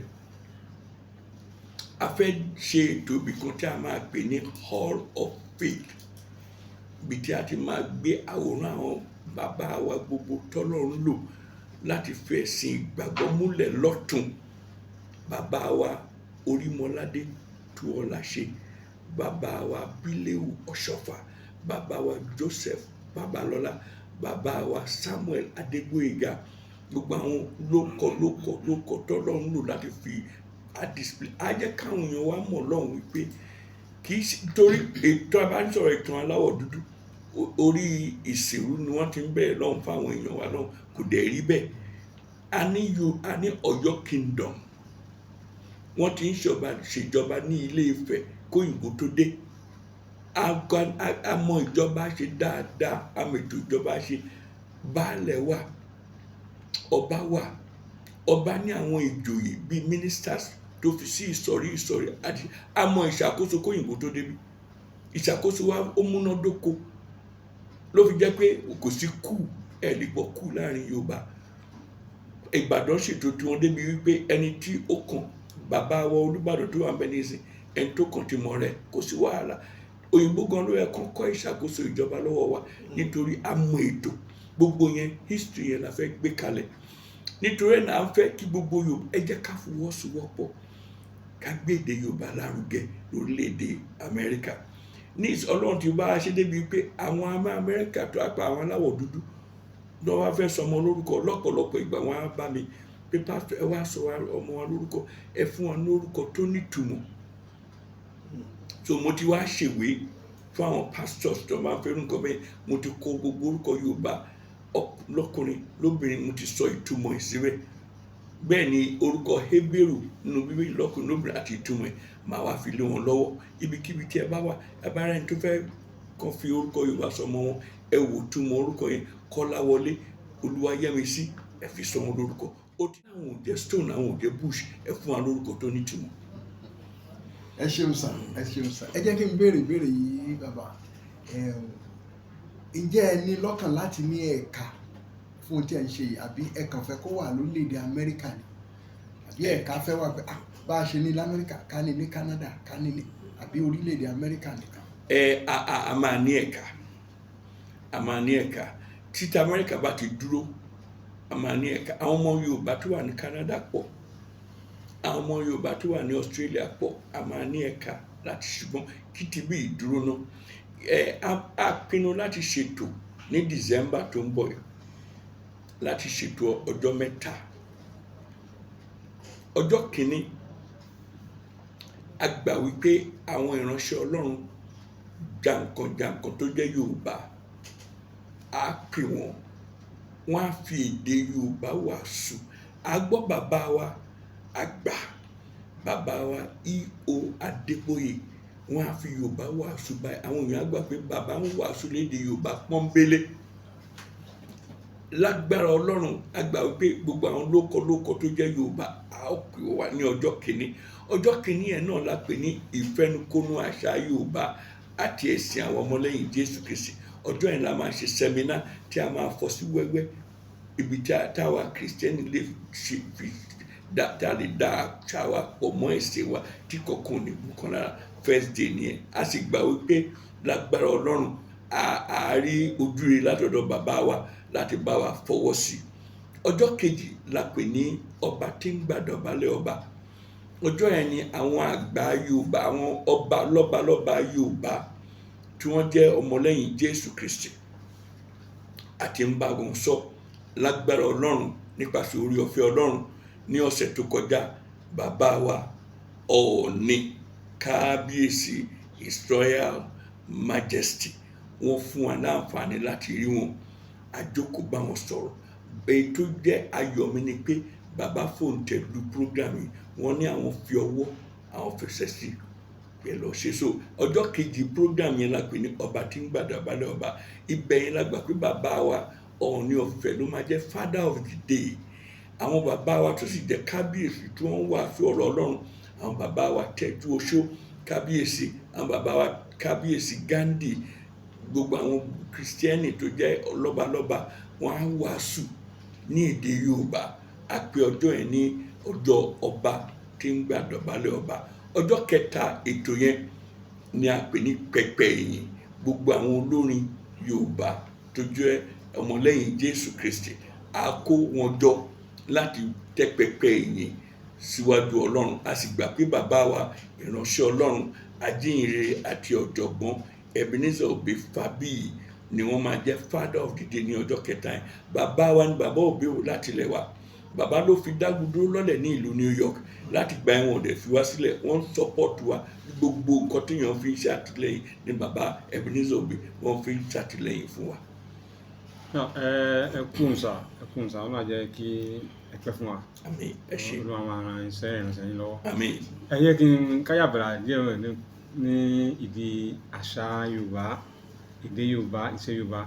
a fẹ́ ṣe ètò ibì kan tí a máa pè ní Hall of Faith, ibi tí a ti máa gbé àwòrán àwọn bàbá wa gbogbo tọ́lọ́run lò láti fi ẹ̀sìn ìgbàgbọ́ múlẹ̀ lọ́tun. Bàbá wa Orímọládé Túọláṣe, bàbá wa Bíléù Ọ̀ṣọ́fà, bàbá wa Joseph Babalọ́lá, bàbá wa Samuel Adégbóyèga, gbogbo àwọn lókọ lókọ lókọ tọ́lọ́run lò láti fi a display. Á jẹ́ káwọn èèyàn wa mọ̀ lọ́hùn wípé kì í ṣe torí ètò abánisọ̀rọ̀ ìtàn aláwọ̀ dúdú orí ìsìnrú ni wọ́n ti ń bẹ̀rẹ̀ lọ́hùn fáwọn èèyàn wa lọ́hùn, kò dẹ̀ rí bẹ́ẹ̀. A ní Ọ̀yọ́ Kingdom, wọ́n ti ń ṣèjọba ní Ilé Ifẹ̀ kóyìnbó tó dé. A mọ ìjọba ṣe dáadáa, a mọ ètò ìjọba ṣe. Baálẹ̀ wà, ọba wà, ọba ní àwọn ìjòyè bíi ministers tó fi sí ìsọ̀rí ìsọ̀rí, àti a mọ ìṣàkóso kóyìnbó tó débi. Ìṣàkóso wa ó múnádóko, ló fi jẹ́ pé kò sí kù, ẹ̀ lè gbọ́ kù láàrin Yorùbá. Ìbàdàn ṣètò tiwọn débi wípé ẹni tí ó kàn, bàbá wa Olúbàdàn tó wà ń bẹ nísìn, ẹni tó kàn ti mọ̀ rẹ̀, kò sí wàhálà. Òyìnbó gan ló yẹ kán kọ́ ìṣàkóso ìjọba lọ́wọ́ wa, nítorí a mọ ètò gbogbo yẹn. History yẹn la fẹ́ gbé kalẹ̀, nítorí ẹ̀ náà ń fẹ́ kí gbogbo Yorùbá ẹ jẹ́ ká fọwọ́sowọ́pọ̀ ká gbé èdè Yorùbá lárugẹ lórílẹ̀‐èdè Amẹ́ríkà. Ní Ọlọ́run ti bá a ṣe débi pé àwọn ará Amẹ́ríkà tó apá àwọn aláwọ̀ dúdú lọ́ wá fẹ́ sọmọ lórúkọ, lọ́pọ̀lọpọ̀ ìgbà wọn á bá mi pé, pásítọ̀, ẹ wá sọ ọmọ wa lórúkọ, ẹ fún wa lórúkọ tó nítumọ̀. So mo ti wá ṣèwé fún àwọn pastors tó máa ń fẹ́ nǹkan bẹ́ẹ̀. Mo ti kó gbogbo orúkọ Yorùbá lọ́kùnrin lóbìnrin, mo ti sọ ìtumọ̀ ẹ̀ síbẹ̀. Bẹ́ẹ̀ ni orúkọ Hébérù nínú Bíbélì lọ́kùnrin lóbìnrin àti ìtumọ̀ ẹ̀, màá wá fi lé wọn lọ́wọ́. Ibikíbi tí ẹ bá wà, ẹ bá rẹ́ni tó fẹ́ kàn fi orúkọ Yorùbá sọmọ wọn, ẹ wò túmọ̀ orúkọ yẹn, Kọ́láwọlé, Olúwayẹmísí, ẹ fi sọ wọn lórúkọ. Ó ti àwọn ò jẹ́ Stone, àwọn ò jẹ́ Bush, ẹ fún wa lórúkọ tó nítumọ̀. Ẹ ṣeun sà, ẹ ṣeun sà. Ẹ jẹ́ kí n béèrè ìbéèrè yìí, bàbá. Ǹjẹ́ ẹ ní lọ́kàn láti ní ẹ̀ka fún ohun tí ẹ ń ṣe yìí, àbí ẹ kàn fẹ́ kó wà lórílẹ̀‐èdè Amẹ́ríkà ni, àbí ẹ̀ka fẹ́ wà pé bá a ṣe ní lamẹ́ríkà, ká ní ní Canada, ká ní ní àbí orílẹ̀‐èdè Amẹ́ríkà nìkan? Ẹ a a a máa ní ẹ̀ka, a máa ní ẹ̀ka. Títí Amẹ́ríkà bá ti dúró, a máa ní ẹ̀ka. Àwọn ọmọ Yorùbá tó wà ní Canada pọ̀, àwọn ọmọ Yorùbá tó wà ní Australia pọ̀. A máa ní ẹ̀ka láti, ṣùgbọ́n kí ti bí ìdúró náà. Ẹ a pinnu láti ṣètò ní December tó ń bọ̀ yìí, láti ṣètò ọjọ́ 3. Ọjọ́ kìíní, a gbà wípé àwọn ìránṣẹ́ Ọlọ́run jàǹkànjàǹkàn tó jẹ́ Yorùbá, á pè wọ́n, wọ́n á fi èdè Yorùbá wàásù. A gbọ́ bàbá wa àgbà, bàbá wa E.O. Adébóyè, wọ́n á fi Yorùbá wàásù báyìí. Àwọn èèyàn á gbà pé bàbá ń wàásù lédè Yorùbá pọ́nbélé. Lágbára Ọlọ́run, a gbà wípé gbogbo àwọn lóko lóko tó jẹ́ Yorùbá, a ó pè wá ní ọjọ́ kìíní. Ọjọ́ kìíní yẹn náà la pè ní ìfẹnukonu àṣà Yorùbá àti ẹ̀sìn àwọn ọmọlẹ́yìn Jésù Kristi. Ọjọ́ yẹn la máa ṣe seminar tí a máa fọ́ sí wẹ́wẹ́ ibi tí táwa Kìrìsìtẹ́nì lè ṣe fi dá, tá a lè dá àṣà wa pọ̀ mọ́ ẹ̀sìn wa tí kọ̀ọ̀kan ò ní bù kan lára. First day nìyẹn. A sì gbà wípé lágbára Ọlọ́run, a rí ojúre látọ̀dọ̀ bàbá wa láti bá wa fọwọ́ sí i. Ọjọ́ kejì la pè ní ọba tí ń gbàdọ̀bálẹ̀ ọba. Ọjọ́ yẹn ni àwọn àgbà Yorùbá, àwọn ọba lọ́balọ́ba Yorùbá tí wọ́n jẹ́ ọmọlẹ́yìn Jésù Kristi, àti ń bá wọn sọ. Lágbára Ọlọ́run, nípasẹ̀ orí ọ̀fẹ́ Ọlọ́run, ní ọ̀sẹ̀ tó kọjá, bàbá wa Ọọ̀ni Kábíyèsí, His Royal Majesty, wọ́n fún wa láǹfààní láti rí wọn, àjókòó bá wọn sọ̀rọ̀. Èyí tó jẹ́ ayọ̀ mi ni pé bàbá fòǹtẹ̀ lu program yìí, wọ́n ní àwọn fi ọwọ́ àwọn fẹsẹ̀ sí pẹ̀lú ọ̀ṣẹ́. So ọjọ́ kejì program yẹn la pè ní ọba tí ń gbàdọ̀bálẹ̀ ọba. Ibẹ̀ yẹn la gbà pé bàbá wa Ọọ̀ni ọ̀fẹ́ ló máa jẹ́ father of the day. Àwọn bàbá wa tó sì jẹ́ kábíyèsí tí wọ́n wà fún ọ̀rọ̀ Ọlọ́run, àwọn bàbá wa Tẹ́jú Oṣó kábíyèsí, àwọn bàbá wa kábíyèsí Gandhi, Gbogbo àwọn Kristiẹ́nì tó jẹ́ lọ́balọ́ba, wọ́n á wàásù ní èdè Yorùbá. A pè ọjọ́ yẹn ní ọjọ́ ọba tí ń gbà dọ̀bálẹ̀ ọba. Ọjọ́ kẹta ètò yẹn ni a pè ní pẹpẹ ìyìn. Gbogbo àwọn olórin Yorùbá tó jẹ́ ọmọlẹ́yìn Jésù Kristi, a kó wọn jọ láti tẹ́ pẹpẹ ìyìn síwájú Ọlọ́run. A sì gbà pé bàbá wa, ìránṣẹ́ Ọlọ́run, ajíhìnrere àti ọ̀jọ̀gbọ́n Ebenezer Obey Fábíyì ni wọ́n máa jẹ́ father of the day ní ọjọ́ kẹta yẹn. Bàbá wa ni bàbá Obey o láti ilẹ̀ wa. Bàbá ló fi Dágúndúró lọ́lẹ̀ ní ìlú New York. Láti gba ẹ̀wọ̀n ọ̀dẹ̀ fi wá sílẹ̀, wọ́n ń support wa. Gbogbo nǹkan téèyàn fi ń ṣàtìlẹ́yìn ni bàbá Ebenezer Obey wọ́n fi ń ṣàtìlẹ́yìn fún wa. Náà, ẹ kú nsà, ẹ kú nsà, wọn máa jẹ́ kí ẹ pẹ́ fún wa. Àmín, ẹ ṣé. Olúwa máa ran iṣẹ́ ìránṣẹ́ yín lọ́wọ́. Àmín. Ẹ jẹ́ kí n káyàbàrà díẹ̀ ní ìdí àṣà Yorùbá, èdè Yorùbá, iṣẹ́ Yorùbá,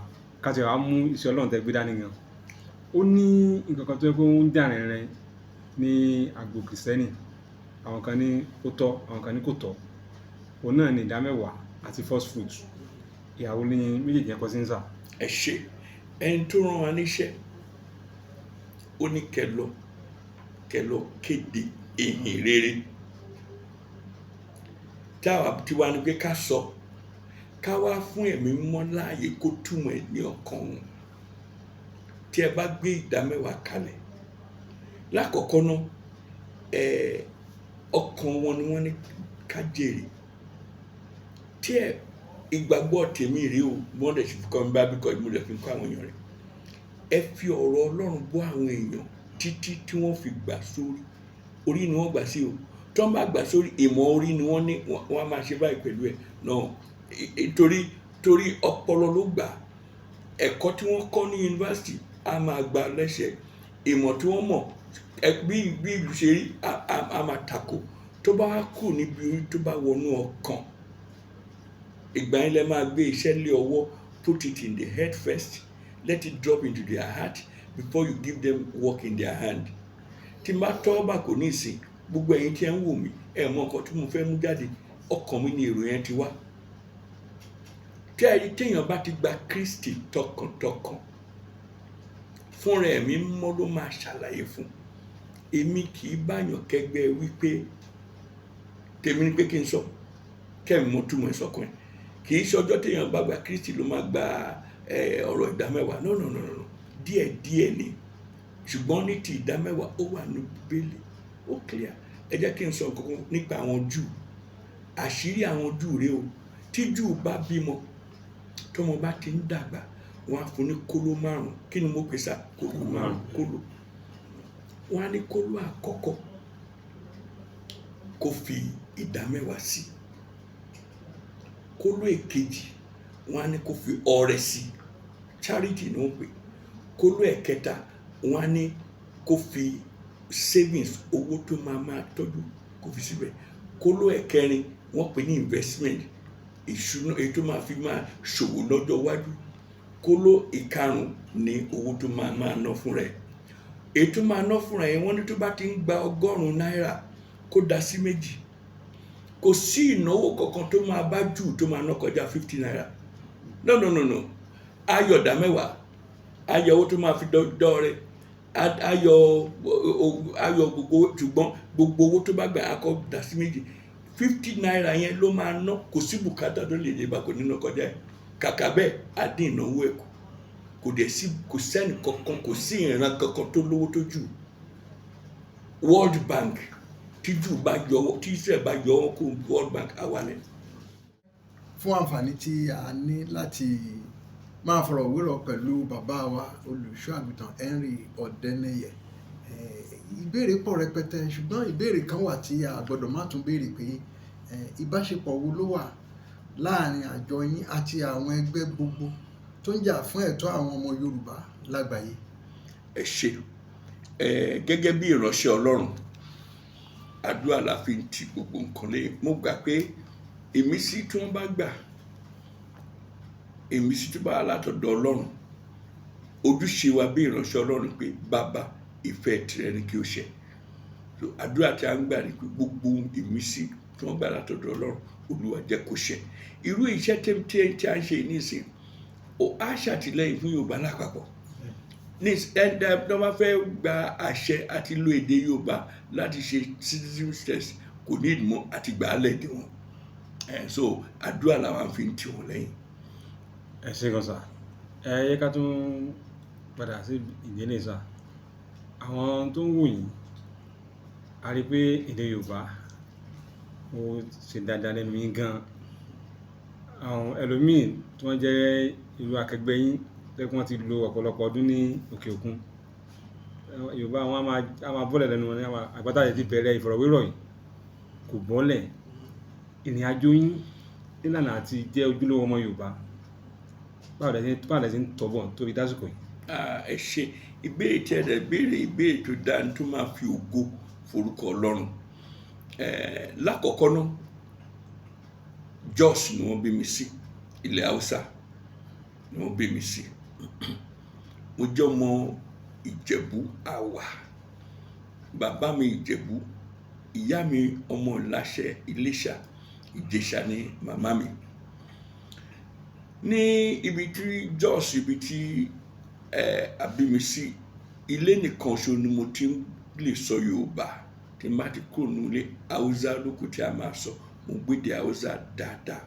ká ti wá mú iṣẹ́ Ọlọ́run tẹ́ gbé dání gan. Ó ní nǹkan kan tó yẹ kó ń jà rìnrìn ní agbo Kìrìsìtẹ́nì. Àwọn kan ní ó tọ́, àwọn kan ní kò tọ́. Òun náà ní ìdámẹ́wàá àti first fruit. Ìyàwó ní méjèèjì yẹn kọ́ sí ń sà. Ẹ ṣé. Ẹni tó rán wa níṣẹ́, ó ní kẹ́ lọ, kẹ́ lọ kéde ìhìn rere. Táwa tiwa ni pé ká sọ, ká wá fún ẹ̀mí mímọ́ láàyè kó túmọ̀ ẹ̀ ní ọkàn òun. Tí ẹ bá gbé ìdámẹ́wàá kalẹ̀ lákọ̀ọ́kọ́ náà, ẹ ọkàn wọn ni wọ́n ní ká jèrè. Tí ẹ ìgbàgbọ́ tèmi rèé o, wọ́n dẹ̀ sì fi kọ́ mi bá bí kọ́, mo dẹ̀ fi kọ́ àwọn èèyàn rẹ̀. Ẹ fi ọ̀rọ̀ Ọlọ́run bọ́ àwọn èèyàn títí tí wọ́n fi gbà sórí. Orí ni wọ́n gbà sí o. Tí wọ́n bá gbà sórí, ìmọ̀ orí ni wọ́n ní, wọ́n á máa ṣe báyìí pẹ̀lú ẹ̀ náà. Torí ọpọlọ ló gbà. Ẹ̀kọ́ tí wọ́n kọ́ ní yunifásítì á máa gba lẹ́sẹ̀. Ìmọ̀ tí wọ́n mọ̀ bí ìlú ṣe rí á máa tako. Tó bá wá kù níbi orí, tó bá wọnú ọkàn, ìgbà yẹn lẹ máa gbé iṣẹ́ lé ọwọ́. Put it in the head first, let it drop into their heart before you give them work in their hand. Tí n bá tọ́ bà kò ní ìsìn, gbogbo ẹ̀yin tí ẹ ń wò mí, ẹ mọ nǹkan tí mo fẹ́ mú jáde, ọkàn mi ni èrò yẹn ti wá. Tí ẹ rí, téèyàn bá ti gba Kristi tọkàntọkàn, fúnra ẹ̀mí mímọ́ ló máa ṣàlàyé fún. Èmi kì í báyàn kẹ́gbẹ́ wípé tèmi ni pé kí n sọ kẹ́mi mo túmọ̀ ẹ̀ sọ́kàn ẹ̀. Kì í ṣe ọjọ́ téèyàn bá gba Kristi ló máa gba ọ̀rọ̀ ìdámẹ́wàá. No, no, no, no, no. Díẹ̀ díẹ̀ ni. Ṣùgbọ́n ní ti ìdámẹ́wàá, ó wà ní Bíbélì, ó clear. Ẹ jẹ́ kí n sọ nǹkan kan nípa àwọn Júù. Àṣírí àwọn Júù rèé o. Tí Júù bá bímọ, tọ́mọ bá ti ń dàgbà, wọ́n á fún ní kóló márùn-ún. Kí ni mo pè sá? Kóló márùn-ún. Kóló. Wọ́n á ní kóló àkọ́kọ́ kó fi ìdámẹ́wàá sí. Kóló èkejì, wọ́n á ní kó fi ọrẹ sí. Charity ni wọ́n pè. Kóló ẹ̀kẹta, wọ́n á ní kó fi savings, owó tó máa máa tọ́jú, kó fi síbẹ̀. Kóló ẹ̀kẹrin, wọ́n pè ní investment, ìṣúná èyí tó máa fi máa ṣòwò lọ́jọ́ iwájú. Kóló ìkarùn ní owó tó máa máa ná fúnra ẹ̀. Èyí tó máa ná fúnra ẹ̀, wọ́n ní tó bá ti ń gba 100 náírà, kó dá sí méjì. Kò sí ìnáwó kankan tó máa bá jù tó máa ná kọjá 50 naira. No, no, no, no. Ayọ̀ dá mẹ́wàá, ayọ̀ owó tó máa fi dọ́ọ̀rẹ́, ayọ̀ gbogbo. Ṣùgbọ́n gbogbo owó tó bá gbà, á kọ́ dá sí méjì. 50 naira yẹn ló máa ná. Kò sí bùkátà tó lè dé bá, kò ní ná kọjá ẹ̀. Kàkà bẹ́ẹ̀, á dín ìnáwó ẹ̀ kù. Kò dẹ̀ sí, kò sẹ́ni kankan, kò sí ìran kankan tó lówó tó jù. World Bank, tí jù bá yọ, tí Israel bá yọ wọn kó World Bank, á wálẹ̀. Fún àǹfààní tí a ní láti máa fọ̀rọ̀ wérọ̀ pẹ̀lú bàbá wa, olùṣọ́ àgùntàn Henry Ọ̀dẹ́nẹ́yẹ. Ìbéèrè pọ̀ rẹpẹtẹ, ṣùgbọ́n ìbéèrè kan wà tí a gbọ́dọ̀ má tún béèrè pé ìbáṣepọ̀ wo ló wà láàrin àjọ yín àti àwọn ẹgbẹ́ gbogbo tó ń jà fún ẹ̀tọ́ àwọn ọmọ Yorùbá lágbàáyé? Ẹ ṣe. Ẹ gẹ́gẹ́ bí ìránṣẹ́ Ọlọ́run, àdúrà la fi ń ti gbogbo nǹkan lé. Mo gbà pé ìmísí tí wọ́n bá gbà, ìmísí tó bá wá látọ̀dọ̀ Ọlọ́run, ojúṣe wa bí ìránṣẹ́ Ọlọ́run pé, "Bàbá, ìfẹ́ tìrẹ ni kí ó ṣẹ." So àdúrà tí a ń gbà ni pé gbogbo ìmísí tí wọ́n gbà látọ̀dọ̀ Ọlọ́run, Olúwa jẹ́ kó ṣẹ. Irú iṣẹ́ tí tí a ń ṣe nísìn, ó á ṣàtìlẹ́yìn fún Yorùbá lápapọ̀. Ní ẹ̀dá tó bá fẹ́ gba àṣẹ àti lo èdè Yorùbá láti ṣe citizen test, kò ní ìdìmọ̀ àti gbà á lẹ́ẹ̀dẹ̀ wọn. So àdúrà làwọn fi ń tì wọ́n lẹ́yìn. Ẹ ṣé gan sà. Ẹ yẹ ká tún padà sí ìdílé sà. Àwọn tó ń wò yín, a rí i pé èdè Yorùbá ó ṣe dáadáa lẹ́nu yín gan. Àwọn ẹlòmíì tí wọ́n jẹ́ irú akẹgbẹ́ yín, tẹ́ kí wọ́n ti lo ọ̀pọ̀lọpọ̀ ọdún ní òkè òkun, Yorùbá wọn á máa bọ́lẹ̀ lẹ́nu wọn ní àwọn àgbàtà ti bẹ̀rẹ̀ ìfọ̀rọ̀wérọ̀ yìí kò bọ́lẹ̀. Ìrìn àjò yín nílànà àti jẹ́ ojúlówó ọmọ Yorùbá, báwo lẹ ṣe ń tọ́bọ̀ torí dásìkò yìí? Ẹ ṣe ìbéèrè tí ẹ dẹ̀ béèrè, ìbéèrè tó dáa tó máa fi ògo forúkọ Ọlọ́run. Lákọ̀ọ́kọ́ náà, Jos ni wọ́n bí mi sí, ilẹ̀ Haúsá ni wọ́n bí mi sí. Mo jẹ́ ọmọ Ìjẹ̀bú Àwà. Bàbá mi Ìjẹ̀bú, ìyá mi ọmọ Ìláṣẹ Iléṣà, Ìjẹ̀ṣà ni màmá mi. Ní ibi tí Jos, ibi tí a bí mi sí, ilé nìkan ṣo ni mo ti ń lè sọ Yorùbá. Tí n bá ti kúrò nílé, Haúsá lókù tí a máa sọ. Mo gbédè Haúsá dáadáa.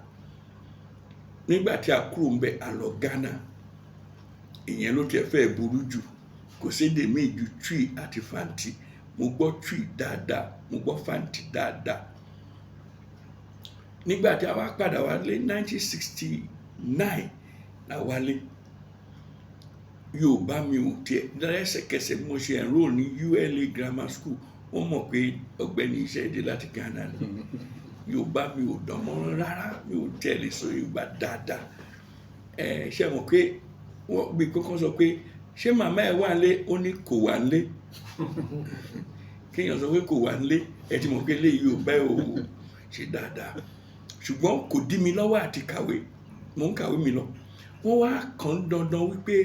Nígbà tí a kúrò ńbẹ̀, a lọ Ghana. Ìyẹn ló tiẹ̀ fẹ́ burú jù. Kò sédè míì ju Twi àti Fanti. Mo gbọ́ Twi dáadáa, mo gbọ́ Fanti dáadáa. Nígbà tí a wá padà wálé, 1969 la wálé, Yorùbá mi ò tiẹ̀. Lẹ́sẹ̀kẹsẹ̀ bí mo ṣe enroll ní ULA Grammar School, wọ́n mọ̀ pé ọ̀gbẹ́ni iṣẹ́ dé láti Ghana ni. Yorùbá mi ò dán mọ́rán rárá, mi ò tiẹ̀ lè sọ Yorùbá dáadáa. Ẹ ṣe mọ̀ pé wọ́n bí kókó sọ pé, "Ṣé màmá ẹ wà nílé?" Ó ní kò wà nílé. Kéèyàn sọ pé kò wà nílé, ẹ ti mọ̀ pé eléyìí Yorùbá ẹ ò ṣe dáadáa. Ṣùgbọ́n kò dí mi lọ́wọ́ àti kàwé. Mò ń kàwé mi lọ. Wọ́n wá kàn dandan wípé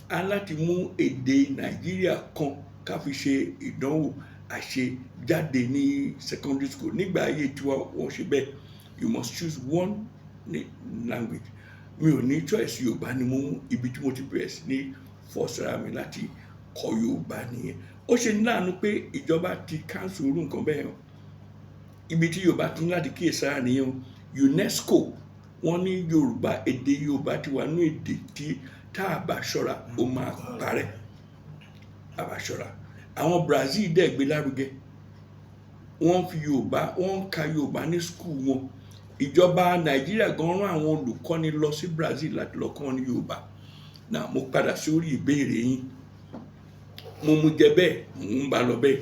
a láti mú èdè Nàìjíríà kan ká fi ṣe ìdánwò àṣejáde ní secondary school. Nígbà ayé tiwa, wọ́n ṣe bẹ́ẹ̀: you must choose one language. Mi ò ní choice, Yorùbá ni mo mú. Ibi tí mo ti bẹ̀rẹ̀ sí ní force ara mi láti kọ́ Yorùbá nìyẹn. Ó ṣe ní láàánú pé ìjọba ti cancel irú nǹkan bẹ́ẹ̀ o. Ibi tí Yorùbá tún láti kíyèsára nìyẹn o. UNESCO, wọ́n ní Yorùbá, èdè Yorùbá ti wà ní èdè tí tá a bá ṣọ́ra, ó máa parẹ́. A bá ṣọ́ra. Àwọn Brazil dẹ̀ gbé lárugẹ. Wọ́n fi Yorùbá, wọ́n ń ka Yorùbá ní school wọn. Ìjọba Nàìjíríà gan rán àwọn olùkọ́ni lọ sí Brazil láti lọ kọ́ wọn ní Yorùbá. Náà mo padà sórí ìbéèrè yín. Mo mú jẹ bẹ́ẹ̀, mò ń bá lọ bẹ́ẹ̀.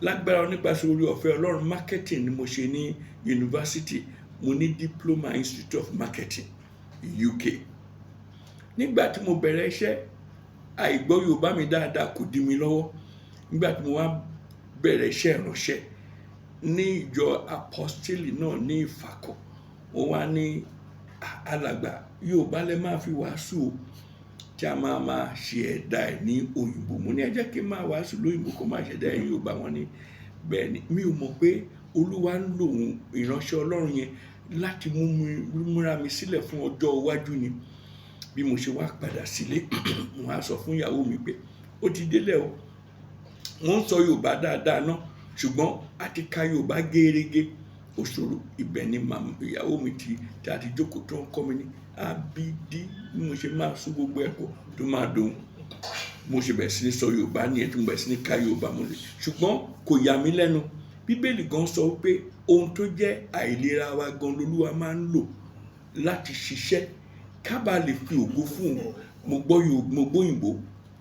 Lágbára nípasẹ̀ orí ọ̀fẹ́ Ọlọ́run, marketing ni mo ṣe ní yunifásitì. Mo ní diploma, Institute of Marketing, UK. Nígbà tí mo bẹ̀rẹ̀ iṣẹ́, àìgbọ́ Yorùbá mi dáadáa kò dí mi lọ́wọ́. Nígbà tí mo wá bẹ̀rẹ̀ iṣẹ́ ìránṣẹ́ ní ìjọ Apostoli náà ní Ìfàkọ̀, wọ́n wá ní, "Alàgbà, Yorùbá lẹ máa fi wàásù o, tí a máa máa ṣe ẹ̀dá ẹ̀ ní òyìnbó." Mo ní, "Ẹ jẹ́ kí n máa wàásù lóyìnbó, kó máa ṣẹ̀dá ẹ̀ ní Yorùbá." Wọn ní bẹ́ẹ̀ ni. Mi ò mọ̀ pé Olúwa ń lò òun, ìránṣẹ́ Ọlọ́run yẹn, láti mú mi múra mi sílẹ̀ fún ọjọ́ iwájú ni. Bí mo ṣe wá padà sílé, mo wá sọ fún ìyàwó mi pé ó ti délẹ̀ o, mo ń sọ Yorùbá dáadáa náà, ṣùgbọ́n àti ka Yorùbá gẹ́rẹ́gẹ́ òṣòro. Ibẹ̀ ni ìyàwó mi ti tí a ti jókòó tó ń kọ́ mi ní abidi, bí mo ṣe máa sún gbogbo ẹ̀kọ́ tó máa dùn. Mo ṣe bẹ̀rẹ̀ sí ní sọ Yorùbá ní ẹ̀ tí mo bẹ̀rẹ̀ sí ní ka Yorùbá mo lè. Ṣùgbọ́n kò yà mí lẹ́nu. Bíbélì gan sọ wípé ohun tó jẹ́ àìlera wa gan lolúwa máa ń lò láti ṣiṣẹ́ ká bá lè fi ògo fún òun. Mo gbọ́ Yorùbá, mo gbọ́ òyìnbó,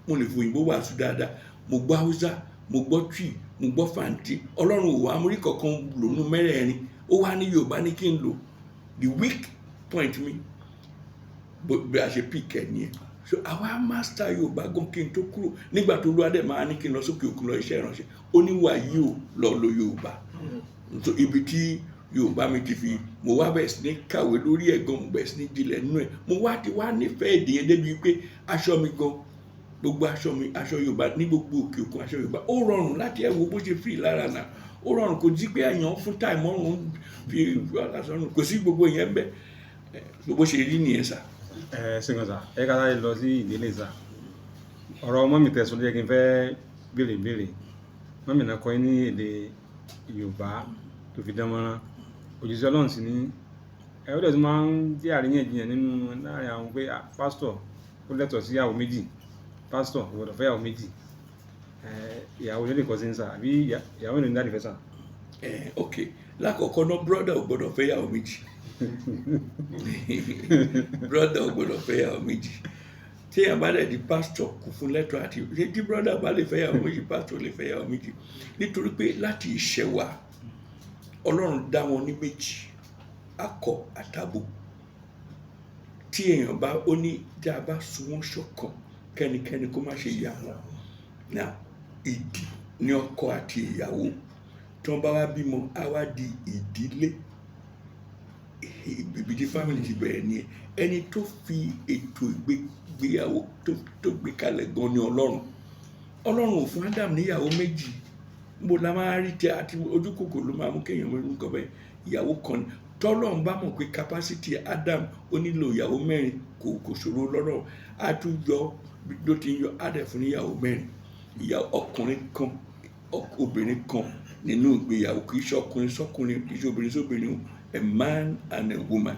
mo lè fi òyìnbó wàásù dáadáa. Mo gbọ́ Haúsá, mo gbọ́ Twi, mo gbọ́ Fàǹtí. Ọlọ́run ò wá amúrí kankan lònú mẹ́rẹ̀ẹ̀rin, ó wá ní Yorùbá ní kí n lò, the weak point mi. Bí a ṣe pick ẹ̀ nìyẹn. So àwa master Yorùbá gan kí n tó kúrò. Nígbà tó lúwa dẹ̀ máa ní kí n lọ sókè òkun lọ iṣẹ́ ìránṣẹ́, ó ní wàyí o, lọ lo Yorùbá. So ibi tí Yorùbá mi ti fi, mo wá bẹ̀rẹ̀ sí ní kàwé lórí ẹ̀ gan, mo bẹ̀rẹ̀ sí ní jinlẹ̀ nínú ẹ̀. Mo wá ti wá nífẹ̀ẹ́ èdè yẹn débi pé aṣọ mi gan, gbogbo aṣọ mi, aṣọ Yorùbá ní gbogbo òkè òkun, aṣọ Yorùbá ó rọrùn láti ẹ̀ wo bó ṣe fi lára náà. Ó rọrùn, kò jí pé èèyàn fún táì mọ́rùn fi wàhálà sọ́run, kò sí gbogbo ìyẹn ń bẹ̀. Bó ṣe rí nìyẹn sà. Ẹ ṣe gan sà. Ẹ ká sáré lọ sí ìdílé sà. Ọ̀rọ̀ mọ́mì tẹ̀sán ló yẹ kí n fẹ́ béèrè béèrè. Mọ́mì náà kọ́ yín ní èdè Yorùbá tó fi dán mọ́rán. Òjíṣẹ́ Ọlọ́run sì ní ẹ, ó dẹ̀ tún máa ń jẹ́ àríyànjiyàn nínú láàrin àwọn pé pásítọ̀ ó lẹ́tọ̀ọ́ sí ìyàwó méjì, pásítọ̀ kò gbọdọ̀ fẹ́ ìyàwó méjì. Ìyàwó ló lè kọ́ sí ń sà, àbí ìyàwó lè ní dáàdì fẹ́ sà? Ẹ ok, lákọ̀ọ́kọ́ náà, brother ò gbọdọ̀ fẹ́ ìyàwó méjì. Brother ò gbọdọ̀ fẹ́ ìyàwó méjì. Tí èèyàn bá dẹ̀ di pastor, kò fún lẹ́tọ̀ọ́ àti ṣé tí brother bá lè fẹ́ ìyàwó méjì, pastor lè fẹ́ ìyàwó méjì, nítorí pé láti ìṣẹ̀wá, Ọlọ́run dá wọn ní méjì, akọ àtabo. Tí èèyàn bá ó ní tí a bá so wọ́n ṣọ̀kan, kẹ́nikẹ́ni kó má ṣe yà wọ́n. Now, ìdí ní ọkọ àti ìyàwó, tí wọ́n bá wá bímọ, á wá di ìdílé. Ibi tí family ti bẹ̀rẹ̀ ni ẹni tó fi ètò ìgbéyàwó tó gbé kalẹ̀ gan ni Ọlọ́run. Ọlọ́run ò fún Adam níyàwó méjì. Mo la máa rí tẹ àti ojú kòkò ló máa mú kéèyàn mú nǹkan bẹ́ẹ̀. Ìyàwó kan ni. Tọ́lọ́run bá mọ̀ pé capacity Adam, ó nílò ìyàwó mẹ́rin, kò ṣòro lọ́rọ̀. Á tún yọ ló ti ń yọ, á dẹ̀ fún níyàwó mẹ́rin, ìyàwó ọkùnrin kan, obìnrin kan nínú ìgbéyàwó. Kì í ṣe ọkùnrin sọkùnrin, kì í ṣe obìnrin sóbìnrin o, a man and a woman.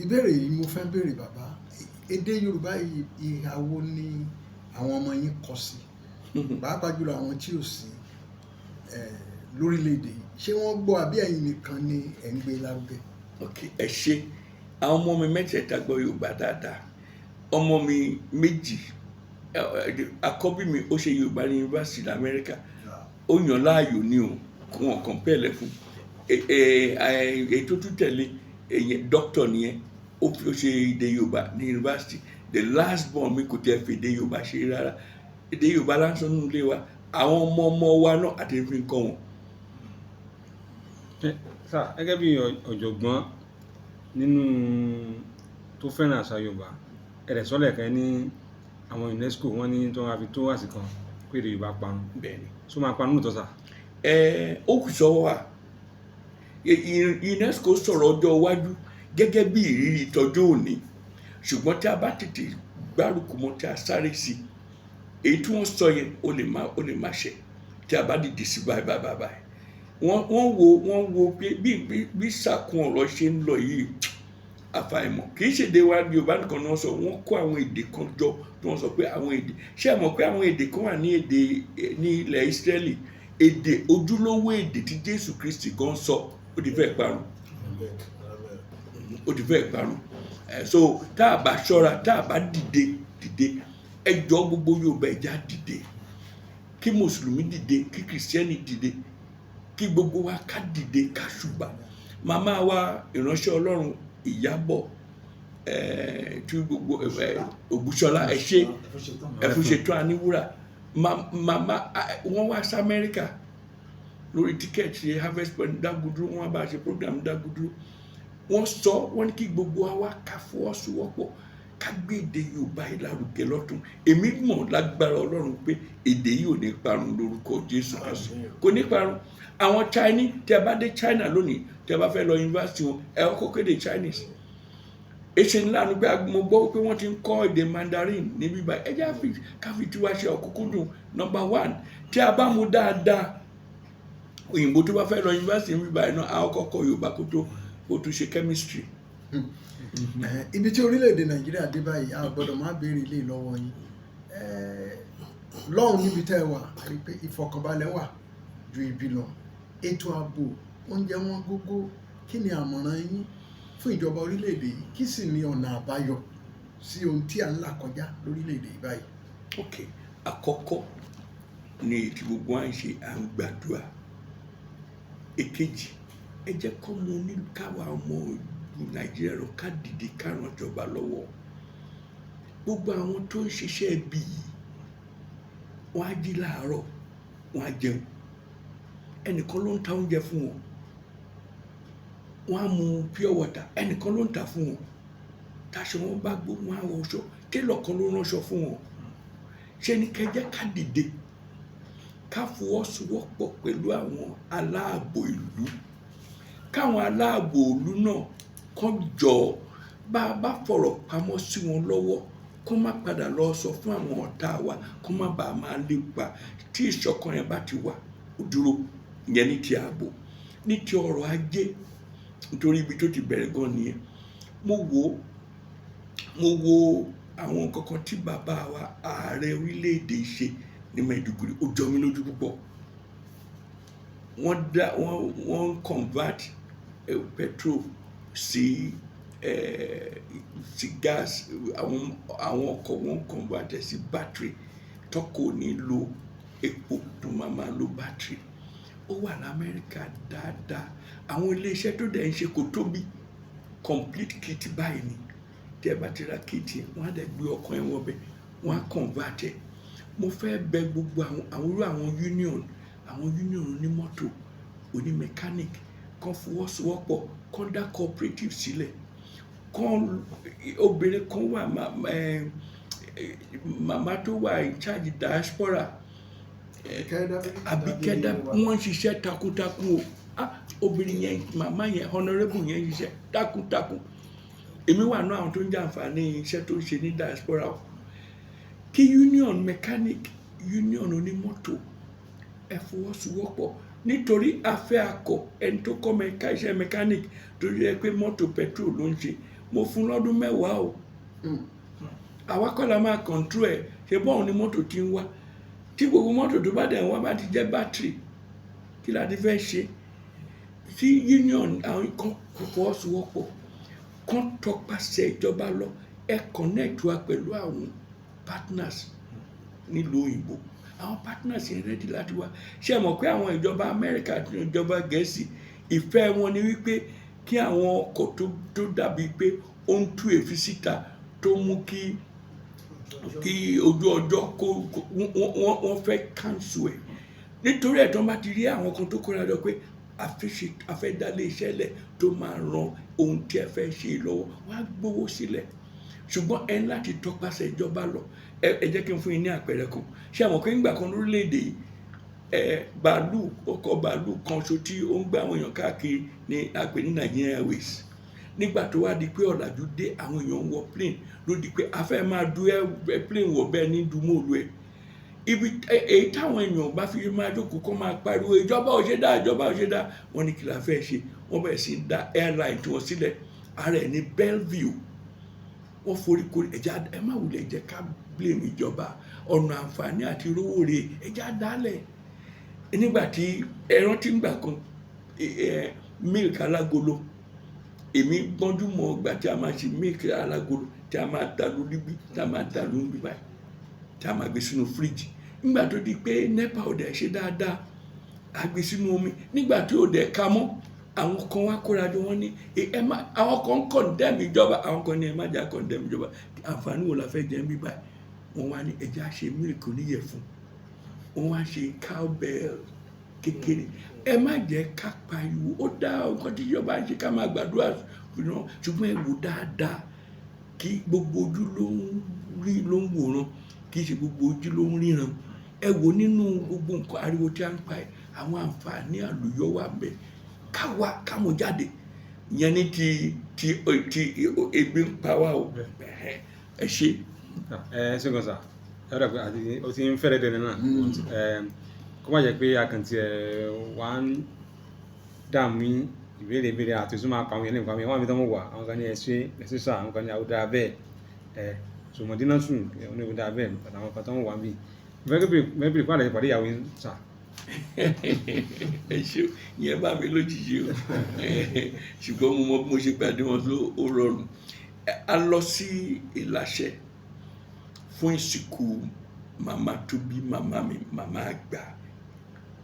Ìbéèrè yìí mo fẹ́ béèrè, bàbá. Èdè Yorùbá yìí, ìhà wo ni àwọn ọmọ yín kọ sí, pàápàá jùlọ àwọn tí ò sí lórílẹ̀‐èdè yìí? Ṣé wọ́n gbọ́, àbí ẹ̀yin nìkan ni ẹ̀ ń gbé lárugẹ? Ok, ẹ ṣe. Àwọn ọmọ mi mẹ́tẹ̀ẹ̀ta gbọ́ Yorùbá dáadáa. Ọmọ mi méjì, àkọ́bí mi, ó ṣe Yorùbá ní yunifásitì ní Amẹ́ríkà. Ó yàn láàyò ní o, wọn kàn pẹ́ẹ́lẹ̀ fún èyí tó tún tẹ̀lé èyàn, dókítà nìyẹn. Ó ṣe èdè Yorùbá ní yunifásitì. The last born mi kò tẹ́ fi èdè Yorùbá ṣe rárá. Èdè Yorùbá lásán nínú ilé wa. Àwọn ọmọ ọmọ wa náà àti fi ń kọ́ wọn. Sà, gẹ́gẹ́ bí ọ̀jọ̀gbọ́n nínú tó fẹ́ràn àṣà Yorùbá, ẹ̀rẹ̀ sọ́lẹ̀ kan ní àwọn UNESCO, wọ́n ní tó máa fi tó àsìkò pé èdè Yorùbá parun. Bẹ́ẹ̀ni. Tó máa parun lóòótọ́, sà? Ẹ ó kù sọ́wọ́ wa. UNESCO sọ̀rọ̀ ọjọ́ iwájú gẹ́gẹ́ bí ìrírí tọjọ́ òní, ṣùgbọ́n tí a bá tètè gbárùkù mọ́, tí a sáré sí i, èyí tí wọ́n sọ yẹn, ó lè má ṣẹ tí a bá dìde sí báyìí báyìí báyìí báyìí. Wọ́n wo pé bí sàkún ọ̀rọ̀ ṣe ń lọ yìí, àfàìmọ̀ kì í ṣèdè wa Yorùbá nìkan ni wọ́n sọ. Wọ́n kó àwọn èdè kan jọ tí wọ́n sọ pé àwọn èdè, ṣé ẹ mọ̀ pé àwọn èdè kan wà ní èdè ní ilẹ̀ Ísírẹ́lì, èdè ojúlówó, èdè tí Jésù Kristi gan sọ, ó ti fẹ́ parun, ó ti fẹ́ parun. So tá a bá ṣọ́ra, tá a bá dìde dìde, ẹ jọ, gbogbo Yorùbá, ẹ já dìde. Kí mùsùlùmí dìde, kí kìrìsìtẹ́nì dìde, kí gbogbo wa ká dìde, ká ṣùgbà màmá wa, ìránṣẹ́ Ọlọ́run Ìyábọ̀ tí gbogbo Ògúnṣọlá, ẹ ṣe Ẹfúnṣetán Aníwúrà. Màmá wọ́n wá sí Amẹ́ríkà lórí ticket Harvest Point Dágúdúró. Wọ́n bá ṣe program Dágúdúró. Wọ́n sọ, wọ́n ní kí gbogbo wa wá ká fọwọ́sowọ́pọ̀, ká gbé èdè Yorùbá yìí lárugẹ lọ́tún. Èmi mọ̀ lágbára Ọlọ́run pé èdè yìí ò ní parun lórúkọ Jésù Kristi, kò ní parun. Àwọn Chinese, tí a bá dé China lónìí, tí a bá fẹ́ lọ yunifásitì wọn, ẹ kọ́kọ́ kéde Chinese. Èsì ńlá ni pé mo gbọ́ pé wọ́n ti ń kọ́ èdè Mandarin níbí báyìí. Ẹ jẹ́ àfi káfi tiwa ṣe ọ̀kúnkúndùn. Number one, tí a bá mú dáadáa, òyìnbó tó bá fẹ́ lọ yunifásitì níbí báyìí náà, àwọn kọ́kọ́ Yorùbá kó tó ṣe chemistry. Ibi tí orílẹ̀-èdè Nàìjíríà dé báyìí, a ò gbọ́dọ̀ má béèrè ilé lọ́wọ́ yín. Lọ́hùn níbi tẹ́ ẹ wà, a rí i pé ìfọ̀kànbalẹ̀ wà ju ibi lọ, ètò ààbò, oúnjẹ wọn gógó. Kí ni àmọ̀ràn yín fún ìjọba orílẹ̀-èdè yìí? Kí sì ni ọ̀nà àbáyọ sí ohun tí à ń là kọjá lórílẹ̀-èdè yìí báyìí? Ok, àkọ́kọ́ ni èyí tí gbogbo wa ń ṣe, à ń gbàdúrà. Èkejì, ẹ jẹ́ kọ́ mọ ní káwa ọmọ ìlú Nàìjíríà lọ, ká dìde, ká ràn ìjọba lọ́wọ́. Gbogbo àwọn tó ń ṣiṣẹ́ ibi yìí, wọ́n á jí láàárọ̀, wọ́n á jẹun, ẹnìkan ló ń ta oúnjẹ fún wọn. Wọ́n á mu pure water, ẹnìkan ló ń ta fún wọn. Táṣọ wọn bá gbó, wọ́n á wọṣọ, télọ̀ kan ló ránṣọ fún wọn. Ṣé ní kẹjẹ ká dìde, Ká fọwọ́sowọ́pọ̀ pẹ̀lú àwọn aláàbò ìlú, káwọn aláàbò ìlú náà kàn jọ, bá a bá fọ̀rọ̀ pamọ́ sí wọn lọ́wọ́, kó má padà lọ sọ fún àwọn ọ̀tá wa, kó má bàa máa lépa. Tí ìṣọ̀kan yẹn bá ti wà, ó dúró. Ìyẹn ní ti ààbò. Ní ti ọrọ̀ ajé, nítorí ibi tó ti bẹ̀rẹ̀ gan nìyẹn, mo wo àwọn nǹkan kan tí bàbá wa ààrẹ orílẹ̀-èdè ṣe ní Maiduguri, ó jọ mí lójú púpọ̀. Wọ́n dá wọ́n convert petrol sí gas. Àwọn ọkọ̀, wọ́n convert ẹ̀ sí battery, tọkọ̀ ò ní lo epo, tó máa lo battery. Ó wà lamẹ́ríkà dáadáa. Àwọn iléeṣẹ́ tó dẹ̀ ń ṣe kò tóbi, complete kit báyìí ni. Tí ẹ bá ti ra kit yẹn, wọ́n á dẹ̀ gbé ọkọ̀ yẹn wọbẹ̀, wọ́n á convert ẹ̀. Mo fẹ́ bẹ̀ gbogbo àwọn irú àwọn union onímọ́tò, oní mechanic, kan fọwọ́sowọ́pọ̀, kan dá cooperative sílẹ̀. Kan obìnrin kan wà, màmá tó wà in charge diaspora, Àbíkẹ́ dá, wọ́n ń ṣiṣẹ́ takuntakun o. Ah, obìnrin yẹn, màmá yẹn, honourable yẹn ń ṣiṣẹ́ takuntakun. Èmi wà náà àwọn tó ń jàǹfààní iṣẹ́ tó ń ṣe ní diaspora o. Kí union mechanic, union onímọ́tò, ẹ fọwọ́sowọ́pọ̀, nítorí afẹ́ akọ ẹni tó kọ́ iṣẹ́ mechanic tó yẹ pé mọ́tò petrol ló ń ṣe, mo fún lọ́dún 10 o. Àwa kọ́ la máa control ẹ̀. Ṣe bọ́ọ̀n ni mọ́tò ti ń wá? Tí gbogbo mọ́tò tó bá dẹ̀ ń wá bá ti jẹ́ battery, kí la ti fẹ́ ṣe? Tí union àwọn kan fọwọ́sowọ́pọ̀, kan tọpasẹ̀ ìjọba lọ, ẹ connect wa pẹ̀lú àwọn partners nílùú òyìnbó. Àwọn partners yẹn ready láti wá. Ṣé ẹ mọ̀ pé àwọn ìjọba Amẹ́ríkà àti ìjọba Gẹ̀ẹ́sì, ìfẹ́ wọn ni wípé kí àwọn ọkọ̀ tó dàbí pé ó ń tú èéfín síta, tó mú kí ojú ọjọ́ kó wọ́n fẹ́ cancel ẹ̀. Nítorí ẹ̀, tó bá ti rí àwọn kan tó kóra jọ pé a fẹ́ dá ilé iṣẹ́ lẹ̀ tó máa ran ohun tí ẹ fẹ́ ṣe lọ́wọ́, wọ́n á gbówó sílẹ̀. Ṣùgbọ́n ẹ ní láti tọpasẹ̀ ìjọba lọ. Ẹ jẹ́ kí n fún yín ní àpẹẹrẹ kan. Ṣé ẹ mọ̀ pé nígbà kan lórílẹ̀‐èdè yìí, ẹ bàálù, ọkọ̀ bàálù kan ṣo tí ó ń gbé àwọn èèyàn káàkiri ní a pè ní Nigerian Airways? Nígbà tó wá di pé ọ̀làjú dé, àwọn èèyàn ń wọ plane, ló di pé a fẹ́ máa du plane wọ̀ bẹ́ẹ̀ ní dumóòlù ẹ̀ ibi èyí táwọn èèyàn bá fi máa jókòó kó máa pariwo, "Ìjọba ò ṣe dá, ìjọba ò ṣe dá." Wọ́n ní kí la fẹ́ ṣe? Wọ́n bẹ̀rẹ̀ sí í dá airline tí wọ́n sílẹ̀, ara ẹ̀ ní Bellview. Wọ́n forí korí ẹ̀já. Ẹ má wulẹ̀ jẹ́ ká blame ìjọba. Ọ̀nà àǹfààní àti rówó rè, ẹ̀já dálẹ̀. Nígbà tí ẹ rántí ngbà kan, milk alágolo, èmi gbọ́njú mọ́ ìgbà tí a máa ṣe milk alágolo, tí a máa dàlú níbí, tí a máa dàlú níbí báyìí, tí a máa gbé sínú fíríjì. Nígbà tó di pé NEPA ò dẹ̀ ṣe dáadáa, a gbé sínú omi. Nígbà tí ò dẹ̀ ka mọ́, àwọn kan wá kóra jọ, wọ́n ní ẹ má, àwọn kan ń condemn ìjọba, àwọn kan ní ẹ má jà condemn ìjọba, àǹfààní wo la fẹ́ jẹ níbí báyìí? Wọ́n wá ní ẹja ṣe milk oníyẹ̀fun, wọ́n wá ṣe cowbell kékeré. Ẹ má jẹ́ ká pariwo. Ó dá nǹkan tí ìjọba ń ṣe, ká máa gbàdúrà fún wọn, ṣùgbọ́n ẹ wò dáadáa, kí gbogbo ojú ló ń rí ló ń wòran, kì í ṣe gbogbo ojú ló ń ríran. Ẹ wò nínú gbogbo nǹkan ariwo tí a ń pa ẹ, àwọn àǹfààní àlùyọ wà bẹ́ẹ̀, káwa kámú jáde. Ìyẹn ní ti ebi ń pa wá o. Ẹ ṣe. Ẹ ṣe gan sa. Ẹ rẹ pé àti ó ti ń fẹ́rẹ̀ dẹni náà. Ẹ kó má jẹ́ pé a kàn tiẹ̀ wá ń dààmú yín, ìbéèrè ìbéèrè àti tún máa pa àwọn èèyàn ní nǹkan. Àwọn èèyàn wà níbi tí wọ́n wà, àwọn kan ní ẹ ṣe, ẹ ṣe sà, àwọn kan ní àwòdà bẹ́ẹ̀, ẹ sòmọdínà sùn oníwòdà bẹ́ẹ̀, àtàwọn kan tó ń wà níbí. Fẹ́ bí ìpàdé ìpàdé ìyàwó yín sà. Ẹ ṣe, ìyẹn bá mi lójijì o, ṣùgbọ́n mo mọ bí mo ṣe pàdé wọn tó ó rọrùn. A lọ sí Ìláṣẹ fún ìsìnkú màmá tó bí màmá mi, màmá àgbà,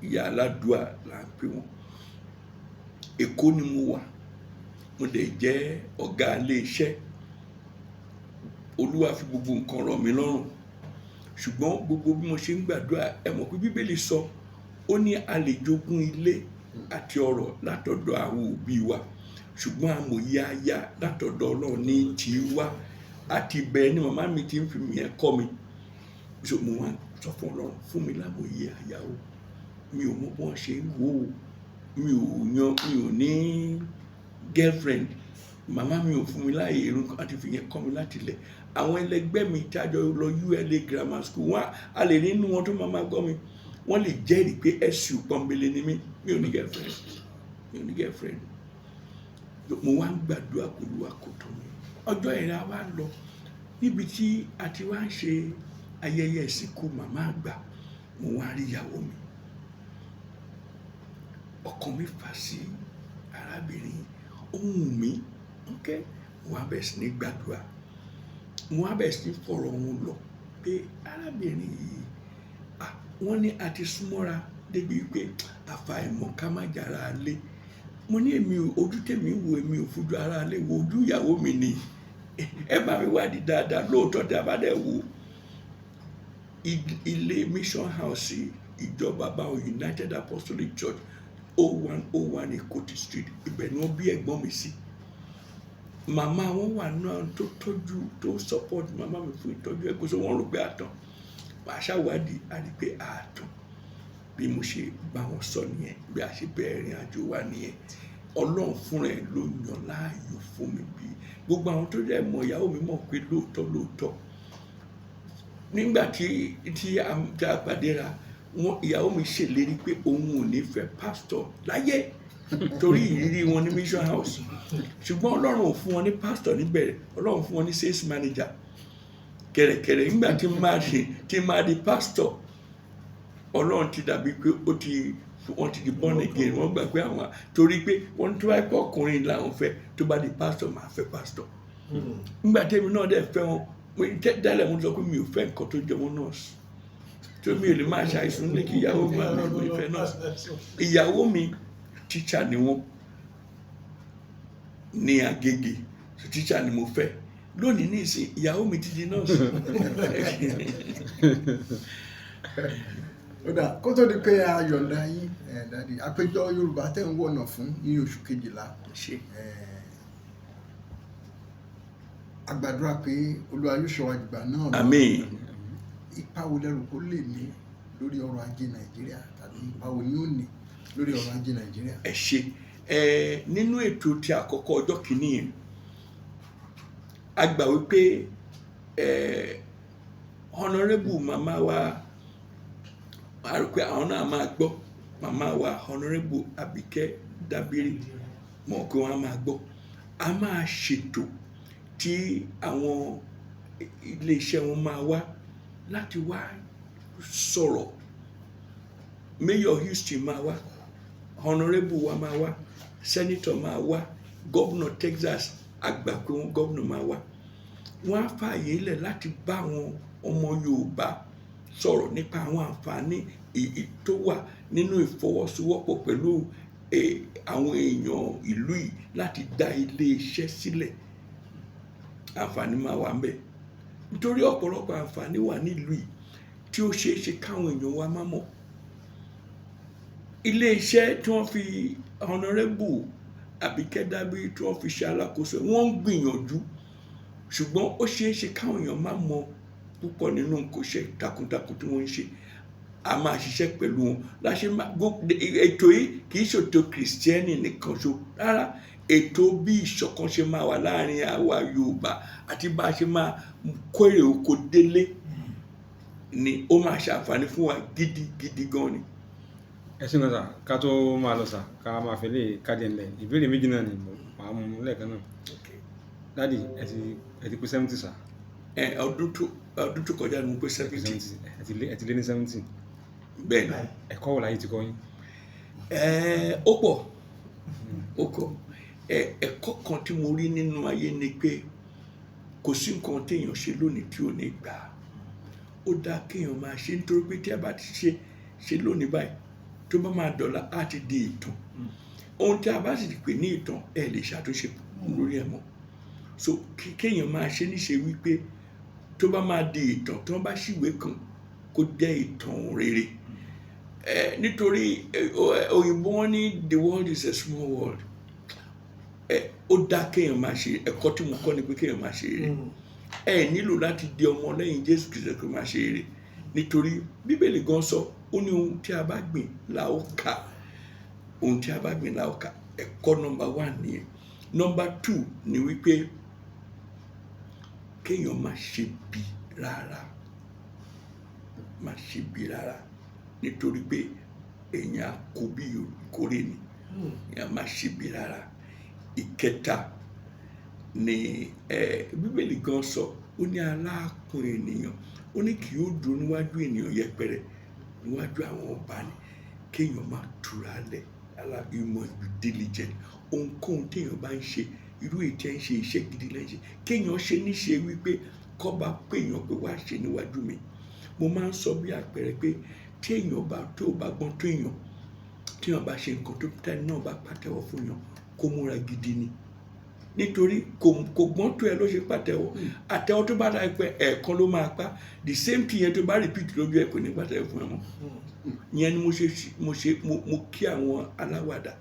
ìyá aládùá là ń pè wọ́n. Èkó ni mo wà, mo dẹ̀ jẹ́ ọ̀gá ilé iṣẹ́. Olúwa fi gbogbo nǹkan rọ̀ mí lọ́rùn, ṣùgbọ́n gbogbo bí mo ṣe ń gbàdúrà, ẹ mọ̀ pé Bíbélì sọ, ó ní a lè jogún ilé àti ọrọ̀ látọ̀dọ̀ àwọn òbí wa, ṣùgbọ́n àmọ̀ye aya látọ̀dọ̀ Ọlọ́run ní tí wá. Àti bẹ́ẹ̀ ni màmá mi ti ń fi yẹn kọ́ mi. So mo wá sọ fún Ọlọ́run, fún mi lámòye aya o. Mi ò mọ bí wọ́n ṣe ń wò ó. Mi ò yan, mi ò ní girlfriend. Màmá mi ò fún mi láàyè irun kan àti fi yẹn kọ́ mi láti ilẹ̀. Àwọn ẹlẹgbẹ́ mi tí a jọ lọ ULA Grammar School, wọ́n a lè rí inú wọn tó máa gbọ́ mi, wọ́n lè jẹ́rìí pé SU pọ́nbélé ni mí. Mi ò ní girlfriend, mi ò ní girlfriend. Mo wá ń gbàdúrà pẹ̀lú àkótó mi. Ọjọ́ yẹn a wá lọ níbi tí a ti wá ń ṣe ayẹyẹ ìsìnkú màmá àgbà. Mo wá rí ìyàwó mi, ọkàn mi fà sí arábìnrin, ohùn mi. Ok, mo wá bẹ̀rẹ̀ sí ní gbàdúrà, mo wá bẹ̀rẹ̀ sí ní fọ̀rọ̀ wọn lọ pé arábìnrin yìí, wọ́n ní a ti súnmọ́ra débi pé àfàìmọ̀ ká má jàrá lé. Mo ní èmi ò, ojú tèmi wo, èmi ò fojú ara lé wo, ojú ìyàwó mi ni. Ẹ bá mi wádìí dáadáa. Lóòótọ́, tí a bá dẹ̀ wo ilé Mission House, ìjọ bàbá United Apostolic Church, 0101 Ikoti Street, ibẹ̀ ni wọ́n bí ẹ̀gbọ́n mi sí. Màmá wọn wà náà tó tọ́jú, tó support màmá mi fún ìtọ́jú ẹ̀kọ́, so wọ́n rò pé àtàn. Màá ṣàwádìí, a rí pé àtàn. Bí mo ṣe bá wọn sọ nìyẹn, bí a ṣe bẹ̀rẹ̀ ìrìn àjò wa nìyẹn. Ọlọ́run fúnra ẹ̀ ló yàn láàyò fún mi. Bí gbogbo àwọn tó jẹ́ mọ̀ ìyàwó mi mọ̀ pé lóòótọ́ lóòótọ́, nígbà tí a pàdé ra wọn, ìyàwó mi ṣèlérí pé òun ò ní fẹ́ pásítọ̀ láyé torí ìrírí wọn ní Mission House. Ṣùgbọ́n Ọlọ́run ò fún wọn ní pásítọ̀ níbẹ̀rẹ̀, Ọlọ́run fún wọn ní sales manager. Kẹ̀rẹ̀kẹ̀rẹ̀, nígbà tí máa di pásítọ̀, Ọlọ́run ti dàbí pé ó ti wọ́n ti di born again. Wọ́n gbà pé àwọn, torí pé wọ́n tó wáyé pé ọkùnrin làwọn fẹ́, tó bá di pásítọ̀, máa fẹ́ pásítọ̀. Nígbà tẹ́mi náà dẹ̀ fẹ́ wọn tẹ́lẹ̀, mo sọ pé mi ò fẹ́ nǹkan tó jẹ wọ́n nọ́ọ̀sì, tó mi ò lè máa ṣàìsùn ní kí ìyàwó mi máa mi fẹ́ nọ́ọ̀sì. Ìyàwó mi, tíṣà ni wọ́n ní Agége, so tíṣà ni mo fẹ́. Lónìí ní ìsìn, ìyàwó mi ti di nọ́ọ̀sì. Ó dà, kó tó di pé a yọ̀ǹda yín, ẹ̀ daddy, àpéjọ Yorùbá tẹ̀ ń wọ̀nà fún ní oṣù kejìlá, Ṣe. A gbàdúrà pé Olúwa yóò ṣọ́ wa jùgbà náà lọ. Àmín. Ipa wo lẹ́rù kó lè ní lórí ọrọ̀ ajé Nàìjíríà, tàbí ipa wo ni ó ní lórí ọrọ̀ ajé Nàìjíríà? Ẹ ṣe. Ẹ nínú ètò tí àkọ́kọ́ ọjọ́ kìíní yẹn, a gbà wípé honourable màmá wa, a rò pé àwọn náà máa gbọ́. Màmá wa Honourable Àbíkẹ́ Dábírì mọ̀ pé wọ́n á máa gbọ́. A máa ṣètò tí àwọn iléeṣẹ́ wọn máa wá láti wá sọ̀rọ̀. Mayor Houston máa wá, honourable wa máa wá, senator máa wá, governor Texas àgbà pé wọn governor máa wá. Wọ́n á fààyè lẹ̀ láti bá àwọn ọmọ Yorùbá sọ̀rọ̀ nípa àwọn àǹfààní tó wà nínú ìfọwọ́sowọ́pọ̀ pẹ̀lú àwọn èèyàn ìlú yìí láti dá ilé iṣẹ́ sílẹ̀. Àǹfààní máa wà ńbẹ̀ nítorí ọ̀pọ̀lọpọ̀ àǹfààní wà nílùú yìí tí ó ṣeé ṣe káwọn èèyàn wa má mọ̀. Ilé iṣẹ́ tí wọ́n fi Honourable Àbíkẹ́ Dábírí tí wọ́n fi ṣe alákòóso, wọ́n ń gbìyànjú, ṣùgbọ́n ó ṣeé ṣe káwọn èèyàn má mọ̀ púpọ̀ nínú nǹkan iṣẹ́ takuntakun tí wọ́n ń ṣe. A máa ṣiṣẹ́ pẹ̀lú wọn láṣẹ máa ètò yìí. Kì í ṣètò Kìrìsìtẹ́nì nìkan ṣo rárá. Ètò bí ìṣọ̀kan ṣe máa wà láàrin àwa Yorùbá àti bá a ṣe máa kó èrè oko délé ni ó máa ṣàǹfààní fún wa gidigidi gan ni. Ẹ ṣe náà sà. Ká tó máa lọ sà, ká máa fi lè kájẹ ńlẹ̀, ìbéèrè méjì náà ni mo máa mú lẹ́ẹ̀kan náà. Daddy, ẹ ti pé 70 sà? Ẹ ọdún tó kọjá ni mo pé 70. 70, ẹ ti lé ní 70. Bẹ́ẹ̀ ni. Ẹ̀kọ́ wo láyé ti kọ́ yín? Ẹ ó pọ̀, ó pọ̀. Ẹ ẹ̀kọ́ kan tí mo rí nínú ayé ni pé kò sí nǹkan téèyàn ṣe lónìí tí ò ní gbà á. Ó dáa kéèyàn máa ṣe, nítorí pé tí a bá ti ṣe ṣe lónìí báyìí, tó bá máa dọ̀la, á ti di ìtàn. Ohun tí a bá sì ti pè ní ìtàn, ẹ lè ṣàtúnṣe lórí ẹ̀ mọ́. So kéèyàn máa ṣe níṣe wípé tó bá máa di ìtàn, tí wọ́n bá ṣìwé kan, kó jẹ́ ìtàn rere. Ẹ nítorí òyìnbó wọn ní "The world is a small world." Ẹ ó dá kéèyàn máa ṣe. Ẹ̀kọ́ tí mo kọ́ ni pé kéèyàn máa ṣe rere. Ẹ nílò láti di ọmọ lẹ́yìn Jésù Kristu kó máa ṣe rere, nítorí Bíbélì gan sọ. Ó ní ohun tí a bá gbìn la ó ká, ohun tí a bá gbìn la ó ká. Ẹ̀kọ́ number one nìyẹn. Number two ni wípé kéèyàn má ṣe bí rárá, má ṣe bí rárá, nítorí pé èèyàn á kó bí ìkórè ni. Èèyàn má ṣe bí rárá. Ìkẹta ni Bíbélì gan sọ, ó ní aláàkún ènìyàn, ó ní kì yóò dúró níwájú ènìyàn yẹpẹrẹ, níwájú àwọn ọba ni. Kéèyàn má túra lẹ̀. You must be diligent. Ohunkóhun téèyàn bá ń ṣe, irú èyí tí ẹ ń ṣe, iṣẹ́ gidi lẹ́ ń ṣe, kéèyàn ṣe níṣe wípé kọ́ba péèyàn pé wá ṣe níwájú mi. Mo máa ń sọ bí àpẹẹrẹ pé tí èèyàn bá tó bá gbọ́n tó èèyàn, tí èèyàn bá ṣe nǹkan tó tẹ́ni náà bá pàtẹ́wọ́ fún èèyàn, kó múra gidi ni, nítorí kò gbọ́n tó ẹ ló ṣe pàtẹ́wọ́. Àtẹ́wọ́ tó bá dá pé ẹ̀ẹ̀kan ló máa pa, the same thing yẹn tó bá repeat lójú ẹ kò ní pàtẹ́wọ́ fún ẹ mọ́. Ìyẹn ni mo kí àwọn aláwàdà.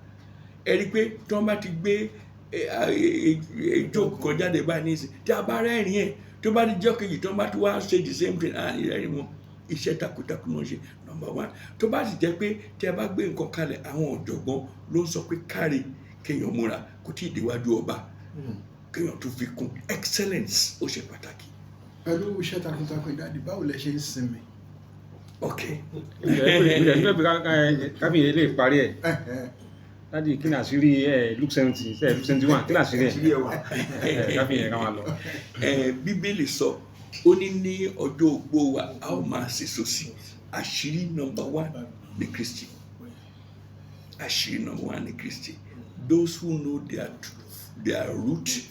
Ẹ rí i pé tí wọ́n bá ti gbé ìjókòó kan jáde báyìí nísìnyí, tí a bá rẹ́rìn ẹ̀, tó bá di jọ́ kejì tí wọ́n bá ti wá ṣe the same thing, à ní rẹ́rìn wọn. Iṣẹ́ takuntakun náà ṣe number one. Tó bá sì jẹ́ pé tí a bá gbé nǹkan kalẹ̀, àwọn ọ̀jọ̀gbọ́n ló ń sọ pé káre, kéèyàn múra, kò tí ì déwájú ọba, kéèyàn tún fi kún excellence, ó ṣe pàtàkì. Pẹ̀lú iṣẹ́ takuntakun, daddy, báwo lẹ ṣe ń sinmi? Ok. Káfíń lè parí ẹ̀. Daddy, kí ni àṣírí ẹ Luke 70 ẹ Luke 71, kí ni àṣírí ẹ? Káfíń yẹn ká máa lọ. Bíbélì sọ, ó ní ní ọjọ́ ogbó wa, a ó máa sèso sí. Àṣírí number one ní Kristi. Àṣírí number one ní Kristi. Those who know their root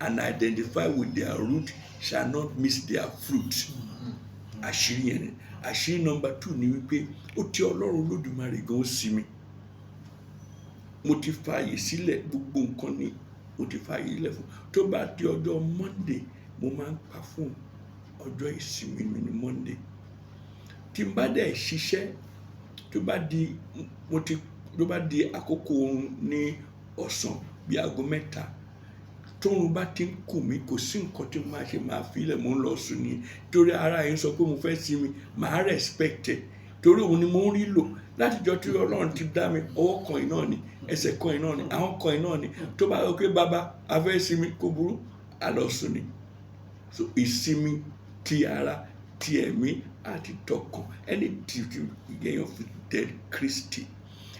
and identify with their root shall not miss their fruit. Àṣírí yẹn ni. Àṣírí number two ni wípé ó ti Ọlọ́run Olódùmarè gan ó sí mi. Mo ti fààyè sílẹ̀, gbogbo nǹkan ni mo ti fààyè sílẹ̀ fún. Tó bá di ọjọ́ Monday, mo máa ń pa fún ọjọ́ ìsinmi mi ní Monday. Tí n bá dẹ̀ ṣiṣẹ́, tó bá di mo ti tó bá di àkókò oorun ní ọ̀sán bí aago 3, tóorun bá ti ń kù mí, kò sí nǹkan tí mo máa ṣe, máa fi ilẹ̀, mò ń lọ sùn ni, torí ara yẹn sọ pé mo fẹ́ sinmi, màá respect ẹ̀, torí òun ni mo ń rí lò látijọ́ tí Ọlọ́run ti dá mi. Ọwọ́ kan iná ni, ẹsẹ̀ kan iná ni, àwọn kan iná ni. Tó bá yọ pé bàbá a fẹ́ sinmi, kó burú, a lọ sùn ni. So ìsinmi ti ara, ti ẹ̀mí àti tọkàn, ẹni tí èèyàn fi tẹ Kristi,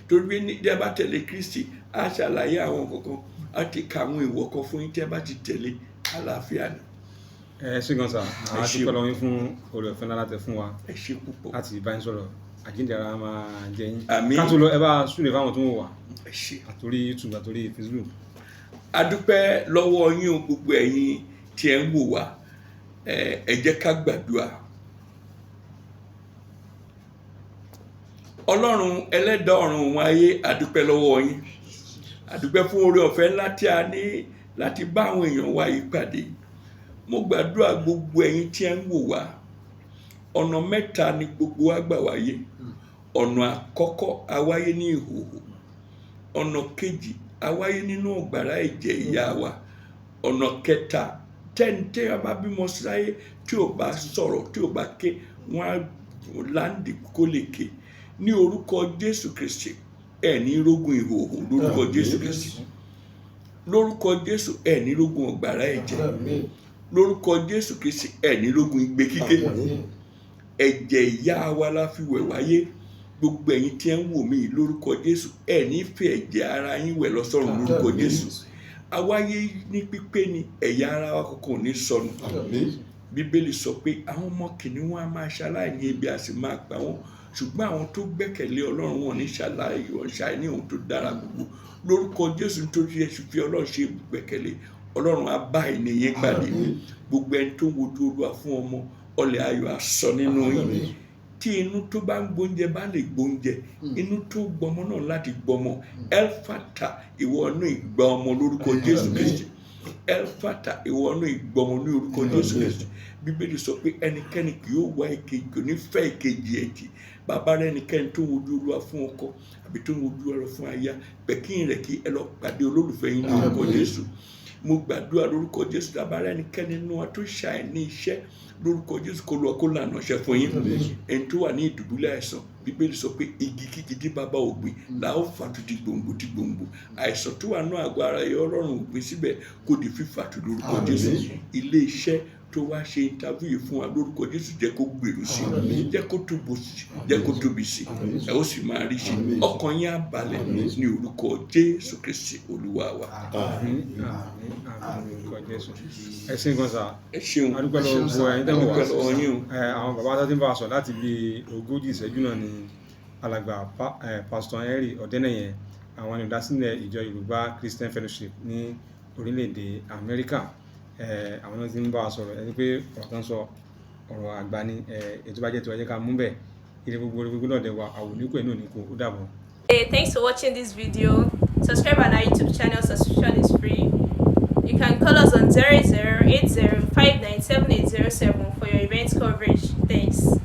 torí pé ní a bá tẹ̀lé Kristi, á ṣàlàyé àwọn kankan, á ti ka àwọn ìwọ̀ kan fún yín, tí a bá ti tẹ̀lé, àlàáfíà ni. Ẹ ṣé gan sir, Ẹ a ṣé dúpẹ́ o. lọ́wọ́ yín fún oore ọ̀fẹ́ ńlá láti fún wa Ẹ ṣé púpọ̀. láti bá yín sọ̀rọ̀. Àjíǹde ara máa jẹ yín. Àmín. Ká tó lọ, ẹ bá súre fáwọn tó ń wò wá Ẹ ṣé. àtòrí YouTube, àtòrí Facebook. A dúpẹ́ lọ́wọ́ yín o, gbogbo ẹ̀yin tí ẹ ń wò wá. Ẹ jẹ́ ká gbàdúrà. Ọlọ́run ẹlẹ́dàá ọ̀run òun ayé, a dúpẹ́ lọ́wọ́ yín. A dúpẹ́ fún oore ọ̀fẹ́ ńlá tí a ní láti bá àwọn èèyàn wa yìí pàdé. Mo gbàdúrà gbogbo ẹ̀yin tí ẹ ń wò wá. Ọ̀nà mẹ́ta ni gbogbo wa gbà wáyé. Ọ̀nà àkọ́kọ́, a wáyé ní ìhòhò. Ọ̀nà kejì, a wáyé nínú ọ̀gbàrá ẹ̀jẹ̀ ìyá wa. Ọ̀nà kẹta, tẹ́ni a bá bímọ sáyé tí ò bá sọ̀rọ̀, tí ò bá ké, wọ́n á láǹdì kó lè ké. Ní orúkọ Jésù Kristi, ẹ ní rógun ìhòhò lórúkọ Jésù Kristi. Lórúkọ Jésù, ẹ ní rógun ọ̀gbàrá ẹ̀jẹ̀. Lórúkọ Jésù Kristi, ẹ ní rógun igbe kíké. Ẹ̀jẹ̀ ìyá wa la fi wẹ̀ wáyé. Gbogbo ẹ̀yin tí ẹ ń wò mí lórúkọ Jésù, ẹ ní fi ẹ̀jẹ̀ ara yín wẹ̀ lọ sọ́run lórúkọ Jésù. Awáyé ní pípé ni, ẹ̀yà ara wa kankan ò ní sọnù. Bíbélì sọ pé àwọn ọmọ kìnìún wọn á máa ṣaláìní, ebi a sì máa pa wọ́n, ṣùgbọ́n àwọn tó gbẹ́kẹ̀lé Ọlọ́run wọn ní ṣaláì wọn ṣàìní ohun tó dára gbogbo. Lórúkọ Jésù, nítorí ẹ fi Ọlọ́run ṣe gbẹ́kẹ̀lé, Ọlọ́run á bá ènìyàn pàdé. Gbogbo ẹni tó ń wojú Olúwa fún ọmọ, ọlẹ̀ ayọ̀ á sọ nínú yín. Tí inú tó bá ń gbóúnjẹ bá lè gbóúnjẹ, inú tó gbọmọ náà láti gbọmọ. Elfata, ìwọ inú ìgbà ọmọ lórúkọ Jésù Kristi. Elfata, ìwọ inú ìgbọmọ ní orúkọ Jésù Kristi. Bíbélì sọ pé ẹnikẹ́ni kì yóò wá ìkejì, kò ní fẹ́ ìkejì ẹ̀ tì. Bàbá rẹ, ẹnikẹ́ni tó ń wojú Olúwa fún ọkọ àbí tó ń wojú Olúwa fún aya, pẹ̀kín rẹ̀ kí ẹ lọ pàdé olólùfẹ́ yín ní orúkọ Jésù. Mo gbàdúrà lórúkọ Jésù, bàbá rẹ, ẹnikẹ́ni nínú wa tó ṣàìní iṣẹ́, lórúkọ Jésù, kó lọ kó lànà ṣe fún yín. Ẹni tó wà ní ìdùbúlẹ̀ àìsàn, Bíbélì sọ pé igi kígi tí bàbá ò gbìn là ó fàtu ti gbòǹgbò ti gbòǹgbò. Àìsàn tó wà ní àgọ́ ara yẹn, Ọlọ́run ò gbìn síbẹ̀, kó di fífàtu lórúkọ Àmín. Jésù. Ilé iṣẹ́ tó wá ṣe interview yìí fún wa, lórúkọ Jésù, jẹ́ kó gbèrú sí i, jẹ́ kó tóbi sí i, jẹ́ kó tóbi sí i. Ẹ ó sì máa rí sí i, ọkàn yín á balẹ̀ ní orúkọ Jésù Kristi Olúwa wa. Àmín, àmín, àmín, orúkọ Jésù. Ẹ ṣé gan sir. Ẹ ṣeun. A dúpẹ́ lọ́wọ́ gbogbo ẹ̀yin tẹ́ ń wò wá. Adúpẹ́ lọ́wọ́ yín o. Àwọn bàbá tó ti ń bá wa sọ láti bí 40 ìṣẹ́jú náà ni alàgbà Pastor Henry Ọ̀dẹ́nẹ̀yẹ, àwọn olùdásílẹ̀ ìjọ Yorùbá Christian Fellowship ní orílẹ̀-èdè Amẹ́ríkà. Àwọn náà ti ń bá wa sọ̀rọ̀. Ẹni pé ọ̀rọ̀ tó ń sọ, ọ̀rọ̀ àgbà ni. Ètò bá jẹ́ tiwa, jẹ́ ká mú bẹ̀. Ire gbogbo, ire gbogbo lọ́dẹ wa, àwò níkù ẹ̀ náà ní kú. Ó dàbọ̀. Hey, thanks for watching this video. Subscribe on our YouTube channel, subscription is free. You can call us on 0080 for your event coverage. Thanks.